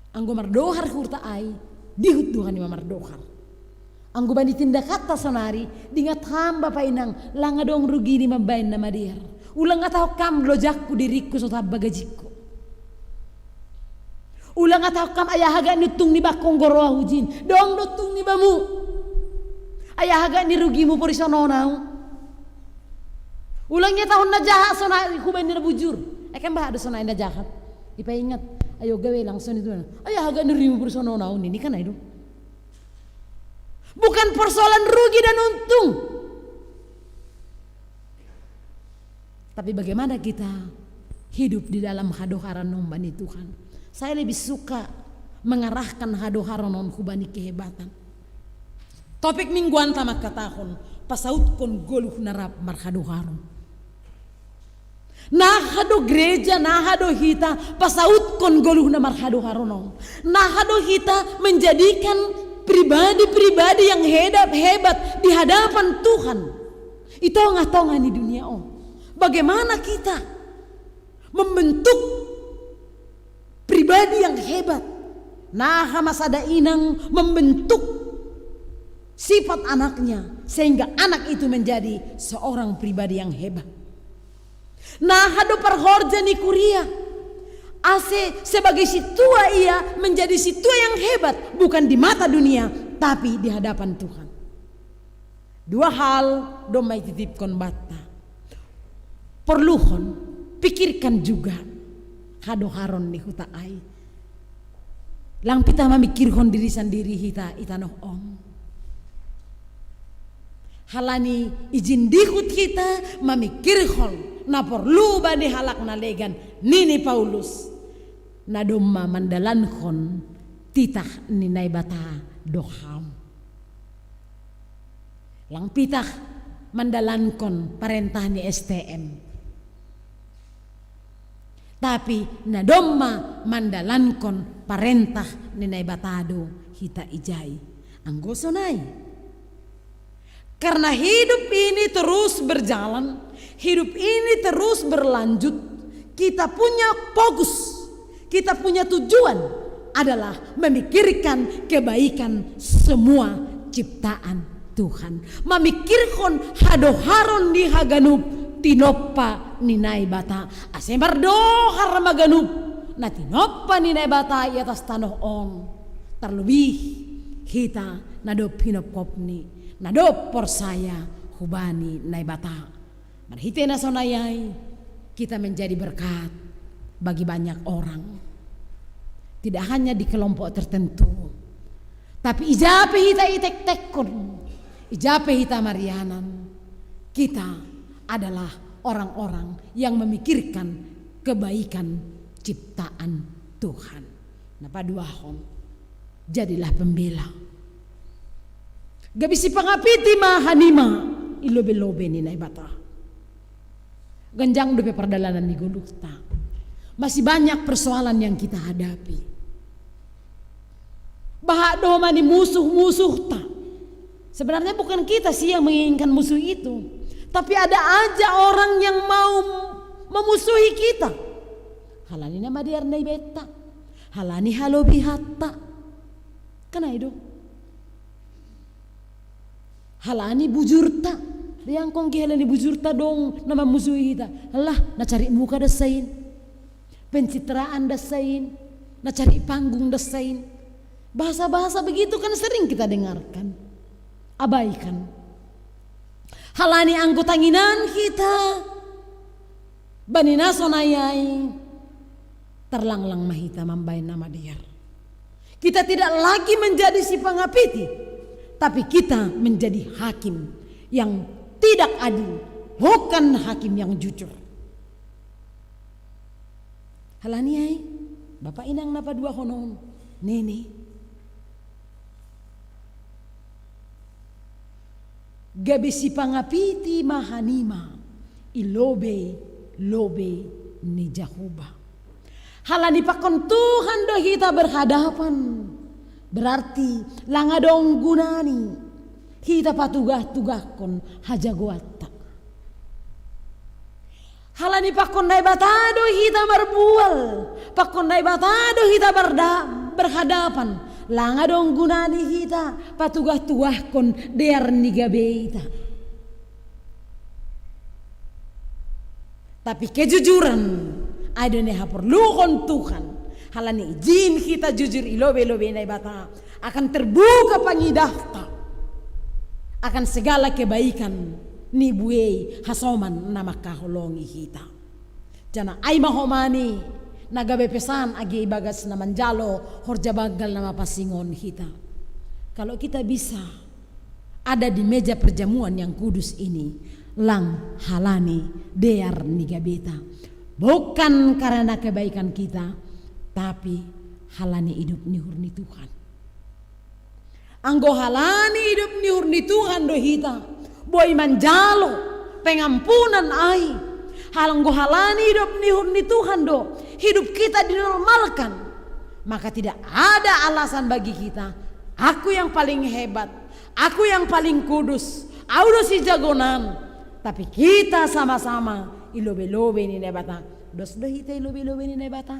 Anggo mardohar huta ai, dihut do hanima mardohar. Anggo bani tindakanta sonari, dingat ham bapa inang, lang adong rugini mambaen na madear. Ulang hatahon ham lojakku diringku so tamba gajingku. Ulang hatahon ham ai aha gak ni untung ni bangku anggo ro ahu jin. Dong do untung ni bamu. Ai aha gak ni rugimu porisononau. Ulang ihatahon na jahat sonari hubaen na bujur. Ai kan bahat do sonari na jahat. Ipaingat, ayo gabe lang sonari tu. Ai aha gak ni rugimu porisononau, nini kan ai do. Bukan persoalan rugi dan untung. Tapi bagaimana kita hidup di dalam hadoharon on bani Tuhan? Saya lebih suka mengarahkan hadoharon on hubani kehebatan. Topik mingguanta mangkatahon, pasautkon goluh na rap marhadoharon. Naha do gereja, naha do hita pasautkon goluh na marhadoharon on. Naha do hita menjadikan pribadi-pribadi yang hebat, hebat di hadapan Tuhan. Di tongah-tongah ni dunia on. Bagaimana kita membentuk pribadi yang hebat? Naha ma sada inang membentuk sifat anaknya, sehingga anak itu menjadi seorang pribadi yang hebat. Naha do parhorja ni kuria, ase sebagai sintua ia menjadi sintua yang hebat, bukan di mata dunia, tapi di hadapan Tuhan. Dua hal domma ititipkon banta. Porluhon pikirkan juga hadoharon ni huta ai. Lang pita mamikirhon diri sandiri hita i tanoh on. Halani ijin dihut hita mamikirhon na porlu bani halak na legan, nini Paulus, na domma mandalankon titah ni Naibata do ham. Lang pitah mandalankon parentah ni S T M. Tapi na domma mandalankon parentah ni Naibata do hita ijai. Anggo sonai. Karena hidup ini terus berjalan, hidup ini terus berlanjut, kita punya fokus, kita punya tujuan adalah memikirkan kebaikan semua ciptaan Tuhan. Mamikirhon hadoharon ni haganup tinompa ni Naibata. Ase mardohar ma ganup na tinompa ni Naibata i atas tanoh on. Terlebih hita na dob hinopopni, na dob porsaya hubani Naibata. Marhite na sonai ai, kita menjadi berkat bagi banyak orang. Tidak hanya di kelompok tertentu, tapi ija pe hita itektekkon, ija pe hita marianan, kita adalah orang-orang yang memikirkan kebaikan ciptaan Tuhan. Na paduahon, jadilah pembela. Gabe sipangapiti ma hanima i lobe-lobe ni Naibata. Ganjang dope pardalanan ni ngolunta. Masih banyak persoalan yang kita hadapi. Bahat do ma ni musuh-musuhta. Sebenarnya bukan kita sih yang menginginkan musuh itu, tapi ada aja orang yang mau memusuhi kita. Halani na madear na ibenta, halani halobihatta. Kan ai do. Halani bujurta. Dang anggo halani bujurta dong na mamusuhi hita. Alah, na cari muka do sain. Pencitraan do sain. Na cari panggung do sain. Bahasa-bahasa begitu kan sering kita dengarkan. Abaikan. Halani anggo tanginan hita bani na sonai ai, tarlanglang ma hita mambahen na madear. Kita tidak lagi menjadi sipangapiti, tapi kita menjadi hakim yang tidak adil, bukan hakim yang jujur. Halani ai, bapa inang na paduahon on, nini, gabe sipangapiti ma hanima i lobe-lobe ni Jahowa. Halani pakon Tuhan do hita berhadapan, berarti lang adong gunani hita patugah-tugahkon hajagoanta. Halani pakon Naibata do hita marbual, pakon Naibata do hita berda-, berhadapan, lang adong gunani hita patugah-tugahkon dear ni gabeita. Tapi kejujuran, ai do na haporluhon Tuhan. Halani ijin hita jujur i lobe-lobe Naibata, akan terbuka pangidahta akan segala kebaikan ni buei hasoman na mangkaholongi hita. Janah ai ma homani na gabe pesan age ibagas na manjalo horja banggal na mapasingon hita. Kalau kita bisa ada di meja perjamuan yang kudus ini, lang halani dear ni gabeta. Bukan karena kebaikan kita, tapi halani idop ni uhur ni Tuhan. Anggo halani idop ni uhur ni Tuhan do hita boi manjalo pengampunan ai, anggo halani idop ni uhur ni Tuhan do hidup kita dinormalkan, maka tidak ada alasan bagi kita, "Aku yang paling hebat, aku yang paling kudus, au do sijagonan." Tapi kita sama-sama i lobe-lobe ni Naibata. Dos do hita i lobe-lobe ni Naibata.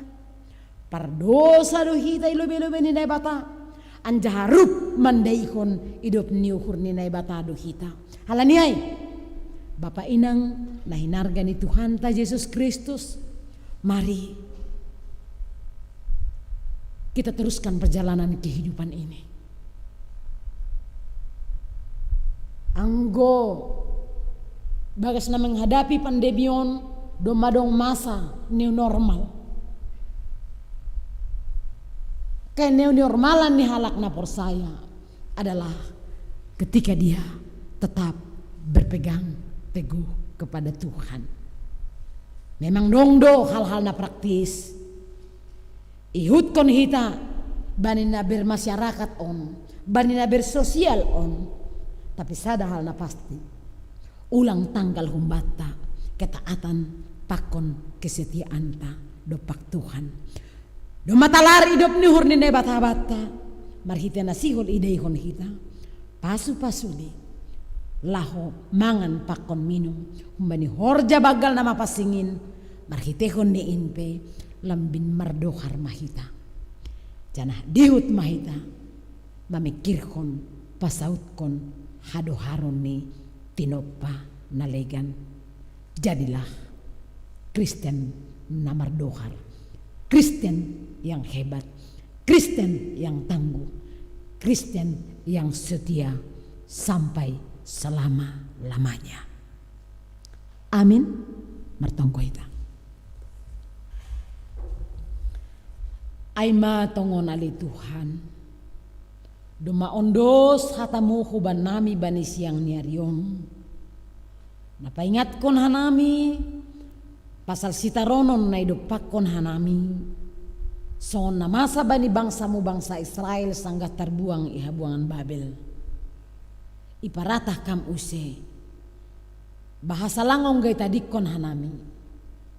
Pardosa do hita i lobe-lobe ni Naibata. Anjaha rup mandaihon idop ni uhur ni Naibata do hita. Halani ai, bapa inang na hinarga ni Tuhanta Jesus Kristus, mari kita teruskan perjalanan kehidupan ini. Anggo bagas na menghadapi pandemi on, domma adong masa new normal. Kenew normalan ni halak na porsaya adalah ketika dia tetap berpegang teguh kepada Tuhan. Memang dong do hal-hal na praktis ihutkon hita bani na bermasyarakat on, bani na bersosial on. Tapi sada hal na pasti, ulang tanggal humbanta ketaatan pakon kesetiaanta dompak Tuhan. Domma talar idop ni uhur ni Naibata Amanta marhite na sihol idaihon hita pasu-pasuni laho mangan pakon minum humbani horja banggal na mapansing in. Marhitehon ni in pe lambin mardohar ma hita, janah dihut ma hita mamingkirhon pasautkon hadoharon ni tinompa na legan. Jadilah Kristen na mardohar, Kristen yang hebat, Kristen yang tangguh, Kristen yang setia sampai selama-lamanya. Amin. Martonggo hita. Ai ma tongon ale Tuhan, domma ondos hatamu hubannami bani siang ni ari on, na paingatkon hanami pasal sitaronon na idompakkon hanami, songon na masa bani bangsamu bangsa Israel sanggah tarbuang i habuangan Babel. Iparatah kam use, bahasa lang ongga itadingkon hanami.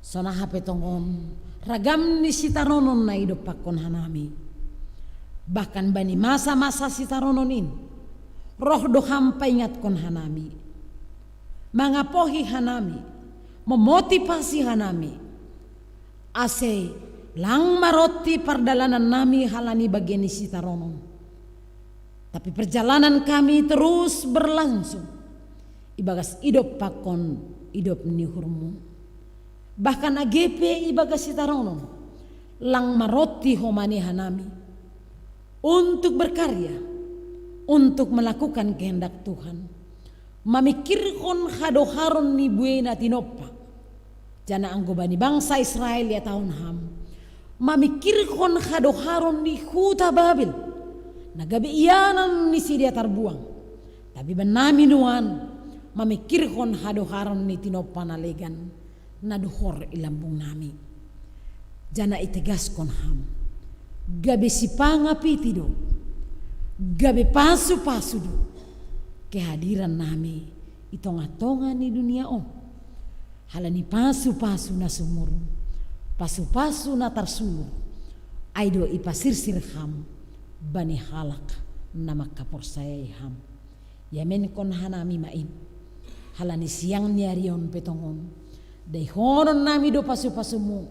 Sonaha pe tongon ragam ni sitaronon na idompakkon hanami. Bahkan bani masa-masa sitaronon in, roh do ham paingatkon hanami, mangapohi hanami, memotivasi hanami, ase lang maronti pardalanannami halani bagian ni sitaronon. Tapi perjalanan kami terus berlangsung ibagas idompakkon idop ni uhurmu. Bahkan age pe ibagas sitaronon, lang maronti homani hanami untuk berkarya, untuk melakukan kehendak Tuhan, mamingkirhon hadoharon ni buei na tinompa. Janah anggo bani bangsa Israel ihatahon ham, mamingkirhon hadoharon ni huta Babel, na gabe ianan ni sidea tarbuang. Tapi bannami nuan, mamingkirhon hadoharon ni tinompa na legan, na dohor i lambungnami. Janah itegaskon ham, gabe sipangapiti do, gabe pasu-pasu do kehadirannami i tongah-tongah ni dunia on. Halani pasu-pasu na sumurung, pasu-pasu na tarsulur, ai do ipasirsir ham bani halak na mangkaporsayai ham. Iamenkon hanami ma in. Halani siang ni ari on pe tongon, daihononnami do pasu-pasumu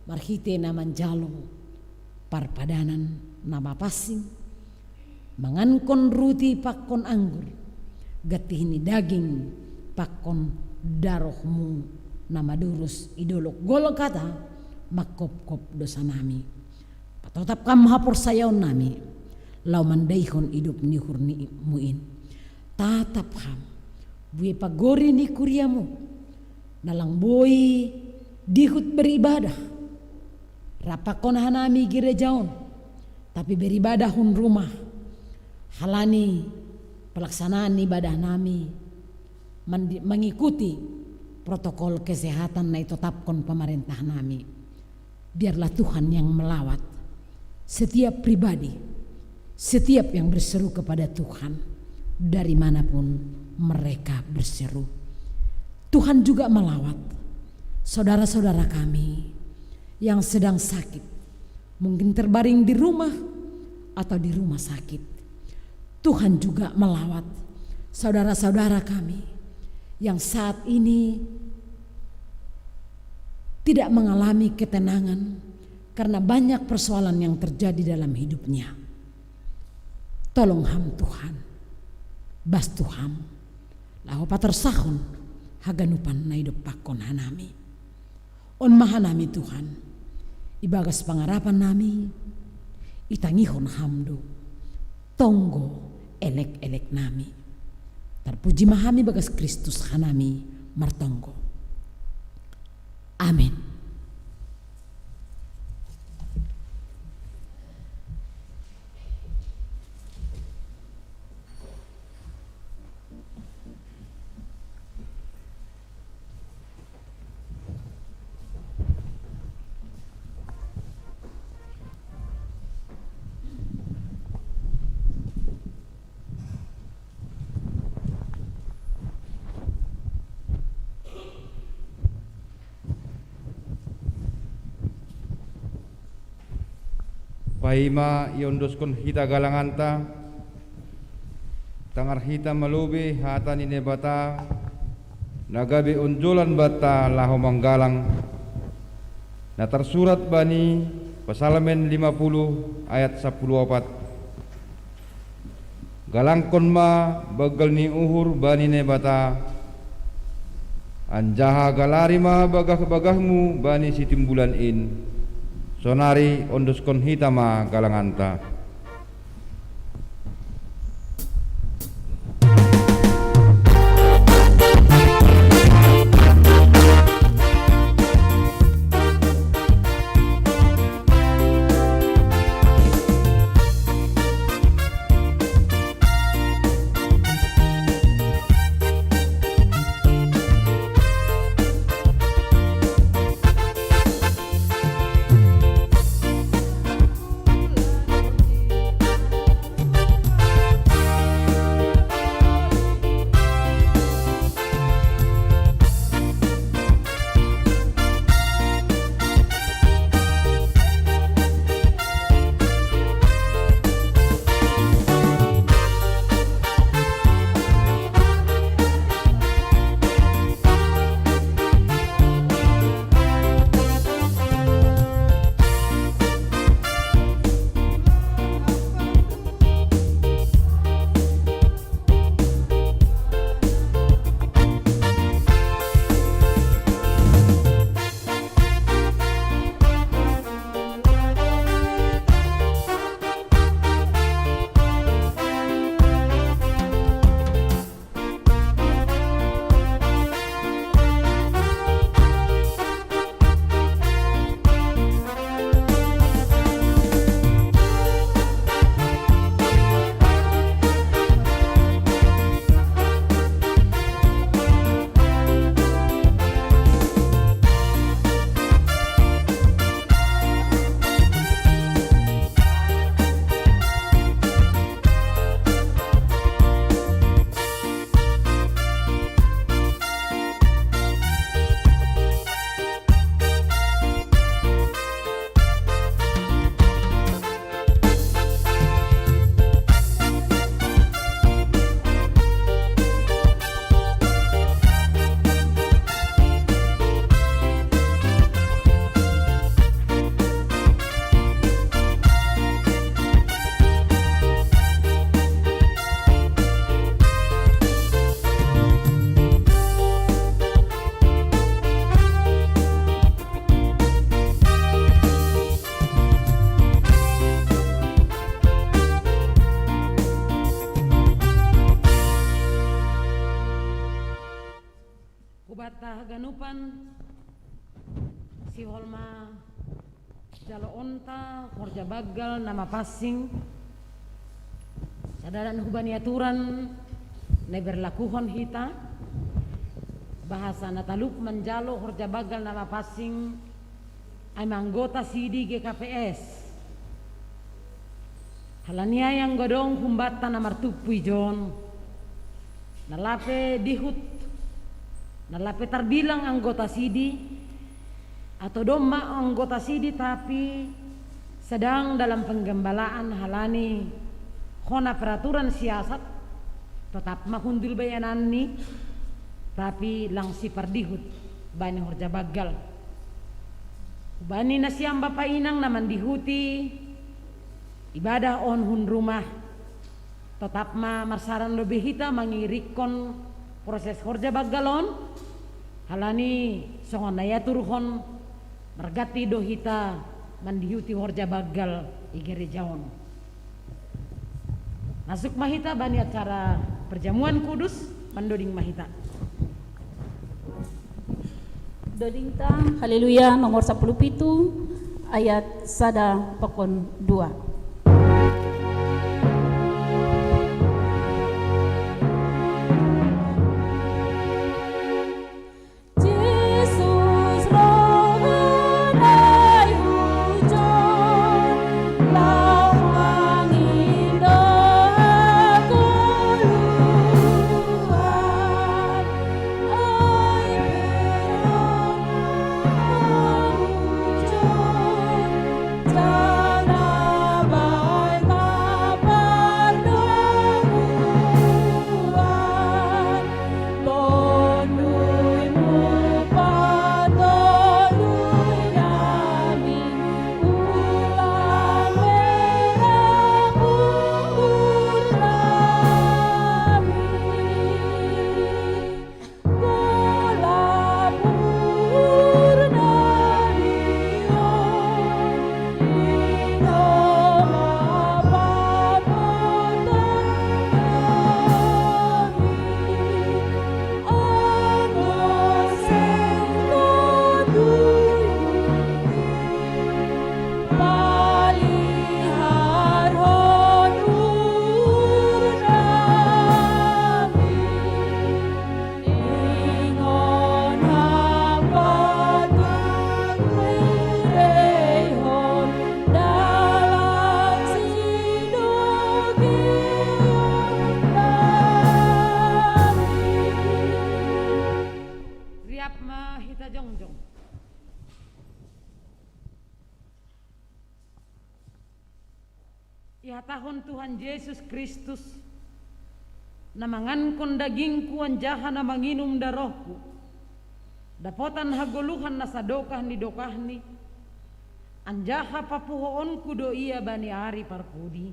marhite na manjalo parpadanan na mapansing, mangankon ruti pakon anggur, gantih ni daging pakon darohmu na madurus i dolok Golgata, mangkopkop dosanami. Patotap kam haporsayaonnami, laho mandaihon idop ni uhurmu in. Tatap ham, buei pagori ni kuriamu, na lang boi dihut beribadah, rap pakon hanami gereja on, tapi beribadah hun rumah. Halani pelaksanaan ibadahnami mandi-, mengikuti protokol kesehatan na itotapkon pamarentahnami. Biarlah Tuhan yang melawat setiap pribadi, setiap yang berseru kepada Tuhan, dari manapun mereka berseru. Tuhan juga melawat saudara-saudara kami yang sedang sakit, mungkin terbaring di rumah atau di rumah sakit. Tuhan juga melawat saudara-saudara kami yang saat ini tidak mengalami ketenangan karena banyak persoalan yang terjadi dalam hidupnya. Tolong ham Tuhan, bastu ham, laho patorsahon haganupan na idompakkon hanami. On ma hanami Tuhan, ibagas pangarapannami, itangihon ham do tonggo elek-eleknami. Tarpuji ma hami bagas Kristus hanami martonggo. Amin. Paima iondoskon hita galanganta, tangar hita malobi hata ni Naibata, na gabe onjolan banta laho manggalang, na tarsurat bani Pasalmen lima puluh ayat sapuluh opat. Galangkon ma banggal ni uhur bani Naibata, anjaha galari ma bagah-bagahmu bani sitimbulan in. Sonari ondoskon hita ma galanganta. Hubanta haganupan, sihol ma jaloonta horja banggal na mapansing, sadalan hubani aturan na iberlakuhon hita, bahasa na talup manjalo horja banggal na mapansing, ai ma anggota sidi G K P S. Halani ai anggo adong humbanta na martumpu ijon, na lape dihut, na lape tarbilang anggota sidi, atau domma anggota sidi tapi sedang dalam penggembalaan halani hona peraturan siasat, tetap ma hundul bayananni, tapi lang sipardihut bani horja banggal. Bani nasiam bapa inang na mandihuti ibadah on hun rumah, tetap ma marsaran lobi hita mangirikkon proses horja banggal on, halani songon na iaturhon marganti do hita mandihuti horja banggal i gereja on. Masuk ma hita bani acara perjamuan kudus, Mandoding ma hita. Dodingta, Haleluya, nomor sapuluh pitu, ayat sada pakon dua. Jesus, roh na hujon, lau mangindo koluhan, ai pero hujon, jana bae ma pardomuan. Tonduymu patondui nami, ulang merah punggur nami. Kola purna dion, ino ma papotan nami. Riap ma hita jongjong. Ihatahon Tuhan Jesus Kristus, na mangankon dagingku anjaha na manginum darohku, dapotan hagoluhan na sadokah ni dokahni, anjaha papuhoonku do ia bani ari parpudi.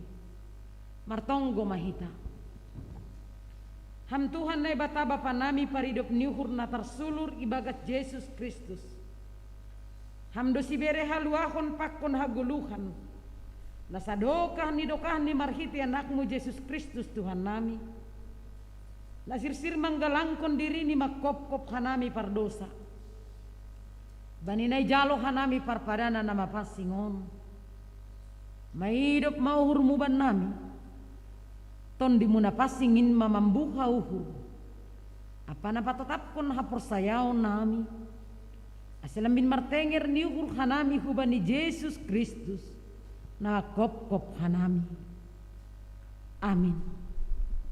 Martonggo ma hita. Ham Tuhan Naibata Bapa nami paridop ni uhur na tarsulur ibagas Jesus Kristus. Ham do sibere haluahon pakon hagoluhan, na sadokah ni dokahni marhite Anakmu Jesus Kristus Tuhan nami, na sirsir manggalangkon dirini mangkopkop hanami pardosa. Bani na ijalo hanami parpadanan na mapansing on. Maidop ma uhurmu bannami. Tondimu na pansing in ma mambuha uhur, ampa na patotapkon haporsayaon nami, ase lambin martenger ni uhur hanami hubani Jesus Kristus, na mangkopkop hanami. Amin.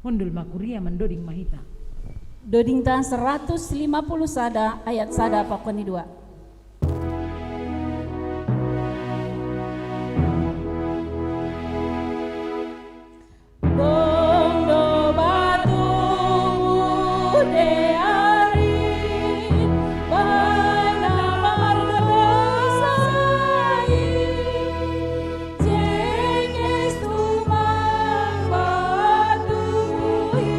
Hundul ma kuria mandoding ma hita. Dodingta seratus lima puluh sada ayat sada pakon ni dua. Dong do batu de ari, bana mardosa i, Jenges tumang batu i,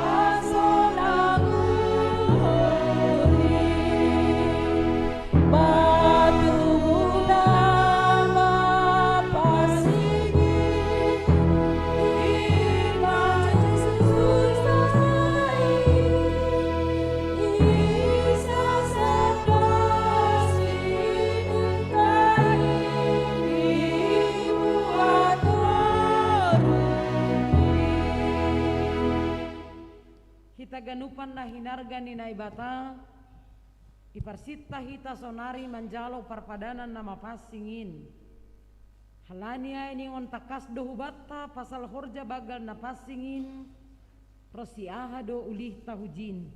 asona guhori. Batu na mapansing i, ima Jesus Kristus i. Hita ganupan na hinarga ni Naibata, iparsinta hita sonari manjalo parpadanan na mapansing in. Halani ai ningon tangkas do hubanta pasal horja banggal na pansing in, ronsi aha do ulihta hujin.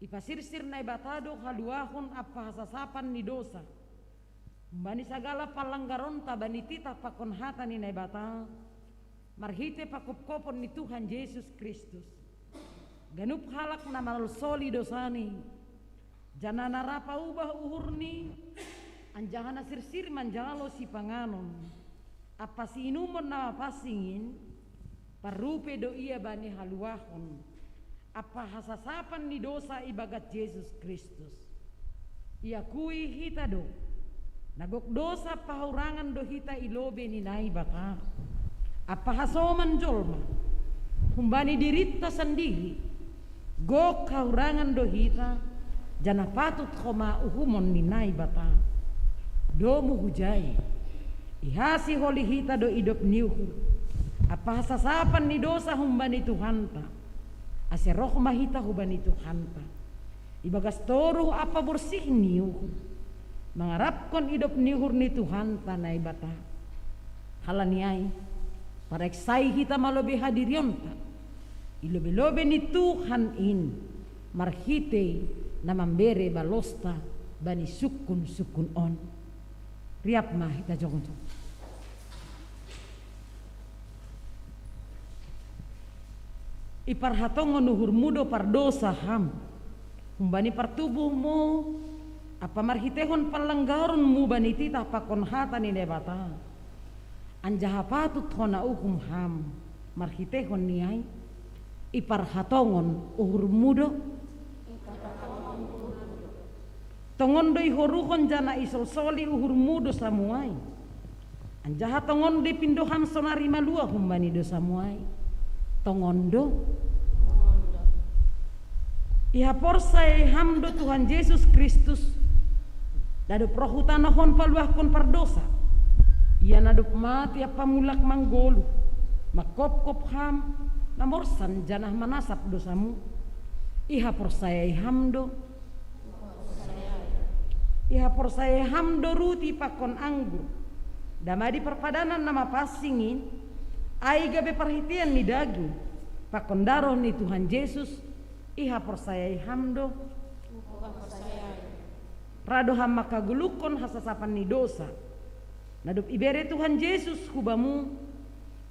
Ipasirsir Naibata do haluahon ampa hasasapan ni dosa, humbani sagala panlanggaronta bani titah pakon hata ni Naibata, marhite pakopkopon ni Tuhan Jesus Kristus. Ganup halak na manolsoli dosani, janah na ra paubah uhurni, anjaha na sirsir manjalo sipanganon, ampa siinumon na mapansing in, parrupe do ia bani haluahon ampa hasasapan ni dosa ibagas Jesus Kristus. Iakui hita do, na gok dosa ampa hahurangan do hita i lobei ni Naibata, ampa hasoman jolma. Humbani dirinta sandiri, gok hahurangan do hita, janah patut homa uhumon ni Naibata. Domu hujai, ihasiholi hita do idop ni uhur, ampa hasasapan ni dosa humbani Tuhanta, ase roh ma hita hubani Tuhanta. Ibagas toruh ampa borsih ni uhur, mangarapkon idop ni uhur ni Tuhanta Naibata. Halani ai, pareksai hita ma lobei hadirionta i lobei-lobei ni Tuhan in, marhitei na mambere balosta bani sungkun-sungkun on. Riap ma hita jongjong. Iparhatongon uhurmu do pardosa ham, humbani partubuhmu, ampa marhiteihon panlanggaronmu bani titah pakon hata ni Naibata. Anjaha patut hona uhum ham marhiteihon ni ai, iparhatongon uhurmu do. Tongon do ihoruhon janah isolsoli uhurmu dosamu ai. Anjaha tongon do ipindo ham sonari maluah humbani dosamu ai. Tongon do. Ihaporsayai ham do Tuhan Jesus Kristus, na dob roh hu tanoh on paluahkon pardosa. Ia na dob mate ampa mulak manggoluh, mangkopkop ham, mamorsan janah manasap dosamu. Ihaporsayai ham do. Ihaporsayai ham do ruti pakon anggur, damadi parpadanan na mapansing in, ai gabe parhiteian ni daging, pakon daroh ni Tuhan Jesus, ihaporsayai ham do. Ra do ham mangkagoluhkon hasasapan ni dosa, na dob ibere Tuhan Jesus hubamu,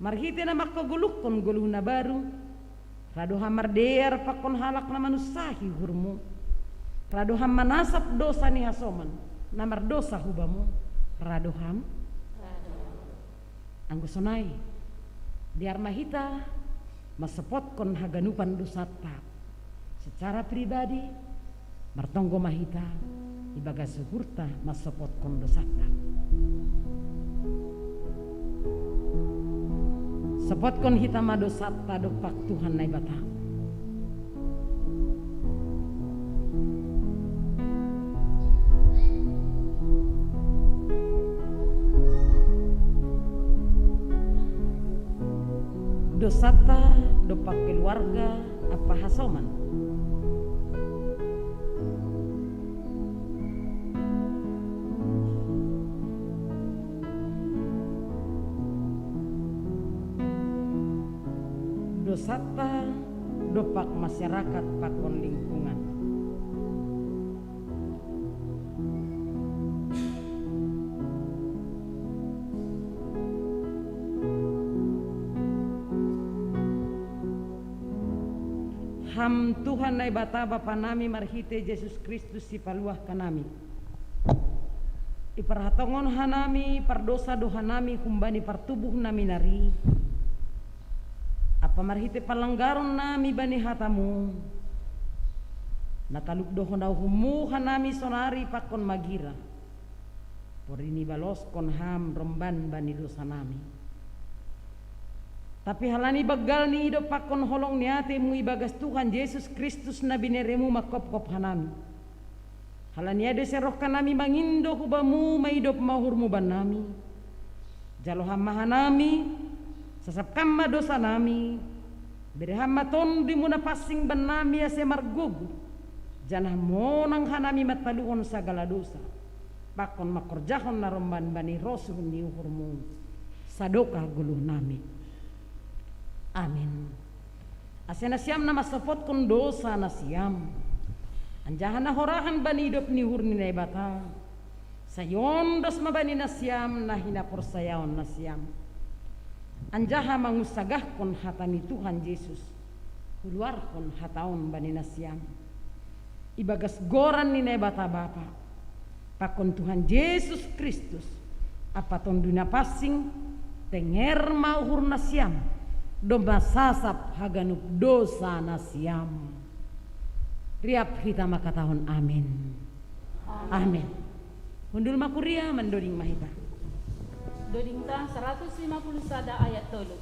marhitei na mangkagoluhkon goluh na baru. Ra do ham mardear pakon halak na manunsahi uhurmu. Ra do ham manasap dosa ni hasoman, na mardosa hubamu. Ra do ham. Anggo sonai, dear ma hita mansopotkon haganupan dosanta. Secara pribadi, martonggo ma hita, ibagas uhurta mansopotkon dosanta. Sopotkon hita ma dosanta dompak Tuhan Naibata. Dosanta dompak keluarga ampa hasoman. Dosanta dompak masyarakat pakon lingkungan. Ham Tuhan Naibata Bapa nami marhitei Jesus Kristus Sipaluah hanami. Iparhatongon hanami pardosa do hanami humbani partubuh nami nari, ampa marhitei panlanggaron nami bani hatamu, na talup do hona uhummu hanami sonari pakon magira. Porini baloskon ham romban bani dosa nami. Tapi halani banggal ni idop pakon holong ni ateimu ibagas Tuhan Jesus Kristus na bineremu mangkopkop hanami. Halani ai do ise roh hanami mangindo hubamu maidop ma uhurmu bannami. Jalo ham ma hanami, sasap ham ma dosa nami, bere ham ma tondimu na pansing bannami ase margogoh, janah monang hanami mantaluhon sagala dosa, pakon mangkorjahon na romban bani rosuh ni uhurmu, sadokah goluh nami. Amin. Ase nasiam na mansopotkon dosa nasiam, anjaha na horahan bani idop ni uhur ni Naibata, sai ondos ma bani nasiam na hinaporsayaon nasiam. Anjaha mangunsagahkon hata ni Tuhan Jesus, huluarhon hata on bani nasiam. Ibagas goran ni Naibata Bapa, pakon Tuhan Jesus Kristus, ampa Tonduy Na Pansing, tenger ma uhur nasiam, domma sasap haganup dosa nasiam. Riap hita mangkatahon amin. Amin. Hundul ma kuria, mandoding ma hita. Dodingta saratus lima puluh sada ayat tolu.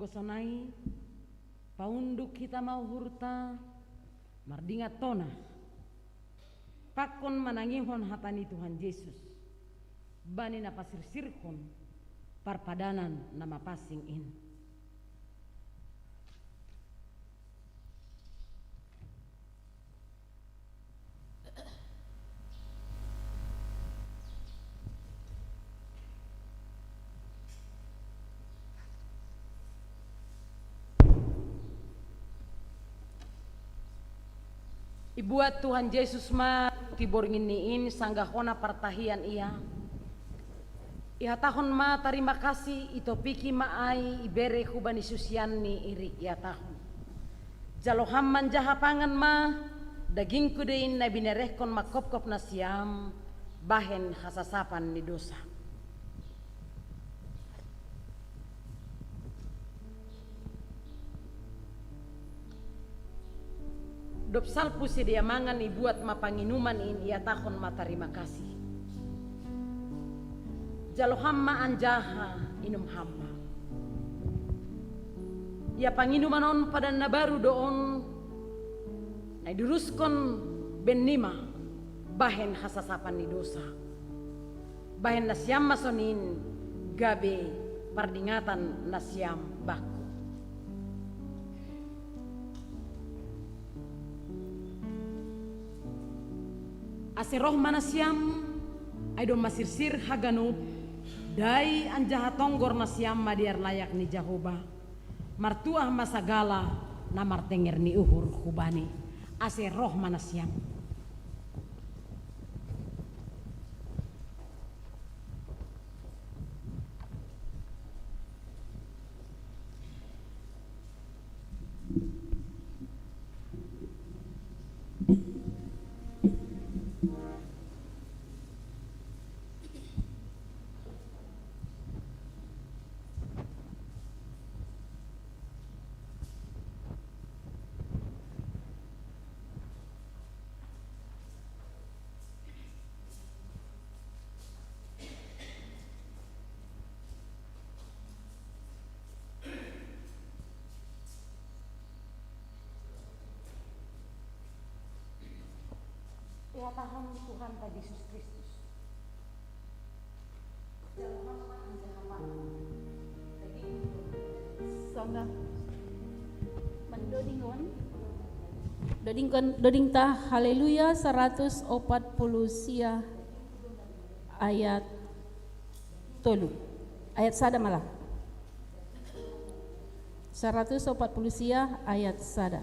Sonai, paunduk hita ma uhurta, mardingat tona. Pakon manangihon hata ni Tuhan Jesus, bani na pasirsirhon parpadanan na mapansing in. Ibuat Tuhan Jesus ma, tiborngin ni in sanggah hona partahian ia. Ihatahon ma tarima kasih, itopiki ma ai, ibere hubani susianni, irik ihatahon: Jalo ham manjaha pangan ma, dagingku do in na binerehkon mangkopkop nasiam, bahen hasasapan ni dosa. Dob salpu sidea mangan, ibuat ma panginuman in, ihatahon ma tarima kasih. Jalo ham ma anjaha inum ham ma. Ia panginuman on padan na baru do on, na iduruskon bennima, bahen hasasapan ni dosa. Bahen nasiam ma sonin, gabe pardingatan nasiam bangku. Ase roh ma nasiam, ai domma sirsir haganup, dai anjaha tonggor nasiam ma di arlayak ni Jahowa. Martuah ma sagala na martenger ni uhur hubani, ase roh ma nasiam. Ihatahon Tuhanta Jesus Kristus. Sonda. Mandodingon. Dodingkon, dodingta Haleluya saratus opat puluh sia ayat tolu. Ayat sada malah. Saratus opat puluh sia ayat sada.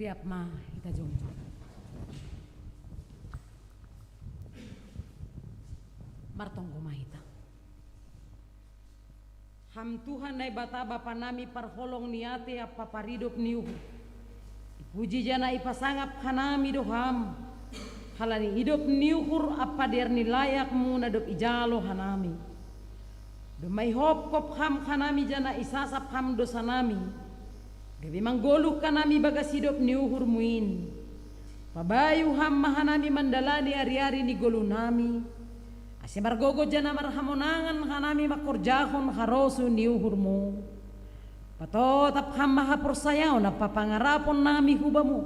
Riap ma hita jongjo. Martonggo ma hita. Ham Tuhan Naibata Bapa nami, parholong ni ate ampa paridop ni uhur. Ipuji janah ipasangap hanami do Ham. Halani idop ni uhur ampa dear ni layakMu na dob ijalo hanami. Domma ihopkop Ham hanami janah isasap Ham dosa nami, gabe manggoluh hanami bagas idop ni uhurMu in. Pabayu Ham ma hanami mandalani ari-ari ni goluh nami, ase margogoh janah marhamonangan hanami mangkorjahon harosuh ni uhurMu. Patotap Ham ma haporsayaon ampa pangarapon nami hu Bamu,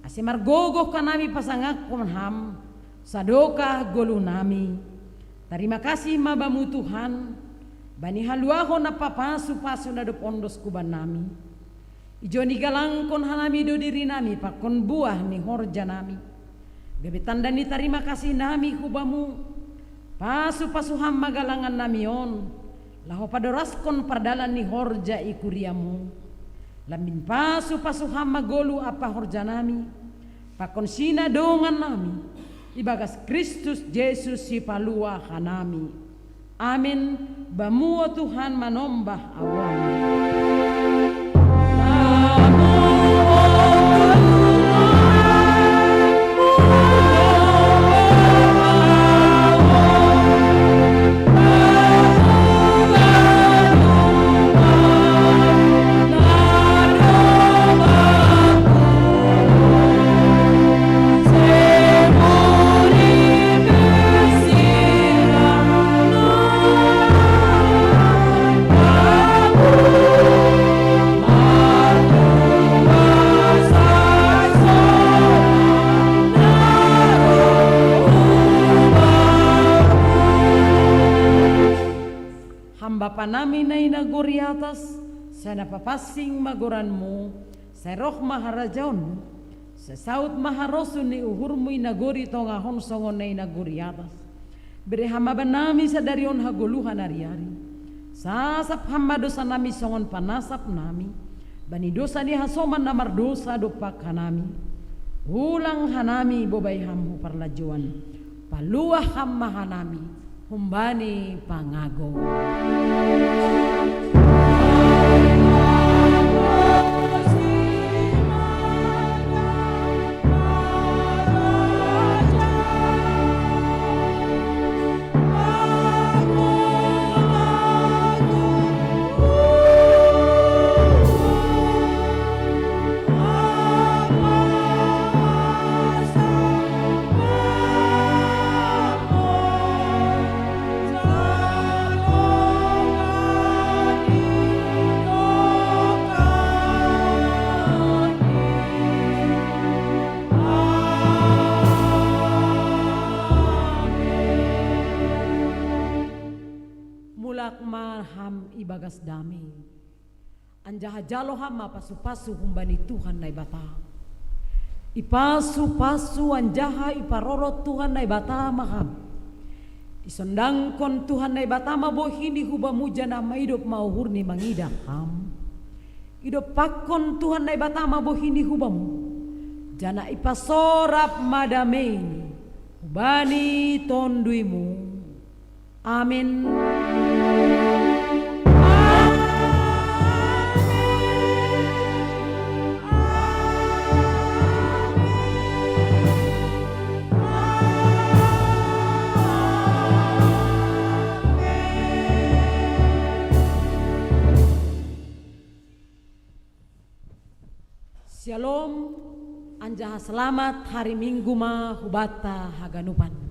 ase margogoh hanami pasangaphon Ham sadokah goluh nami. Tarima kasih ma Bamu Tuhan, bani haluahon ampa pasu-pasu na dob ondos huban nami. Ijon igalangkon hanami do diri nami pakon buah ni horja nami, gabe tanda ni tarima kasih nami hu Bamu. Pasu-pasu Ham ma galangan nami on, laho padoraskon pardalan ni horja i kuriaMu. Lambin pasu-pasu Ham ma goluh ampa horja nami, pakon sinadongan nami, ibagas Kristus Jesus Sipaluah hanami. Amen. Bamu, o Tuhan, manombah ahu. Ham Bapa nami na i nagori atas, sai na papansing ma goranMu, sai roh ma harajaonMu, sai saud ma harosuh ni uhurMu i nagori tongah on songon na i nagori atas. Bere Ham ma bannami sadari on hagoluhan ari-ari. Sasap Ham ma dosa nami songon panasap nami bani dosa ni hasoman na mardosa dompak hanami. Ulang hanami bobai Ham hu parlajouan. Paluah Ham ma hanami humbani pangago. Mulak ma ham ibagas dame, anjaha jalo ham ma pasu-pasu humbani Tuhan Naibata. Ipasu-pasu anjaha iparorot Tuhan Naibata ma ham. Isondangkon Tuhan Naibata ma bohini hu bamu janah maidop ma uhurni mangidah ham. Idompakkon Tuhan Naibata ma bohini hu bamu, janah ipasorap ma dameini hubani tonduimu. Amen. Syalom, anjaha selamat hari Minggu ma hubanta haganupan.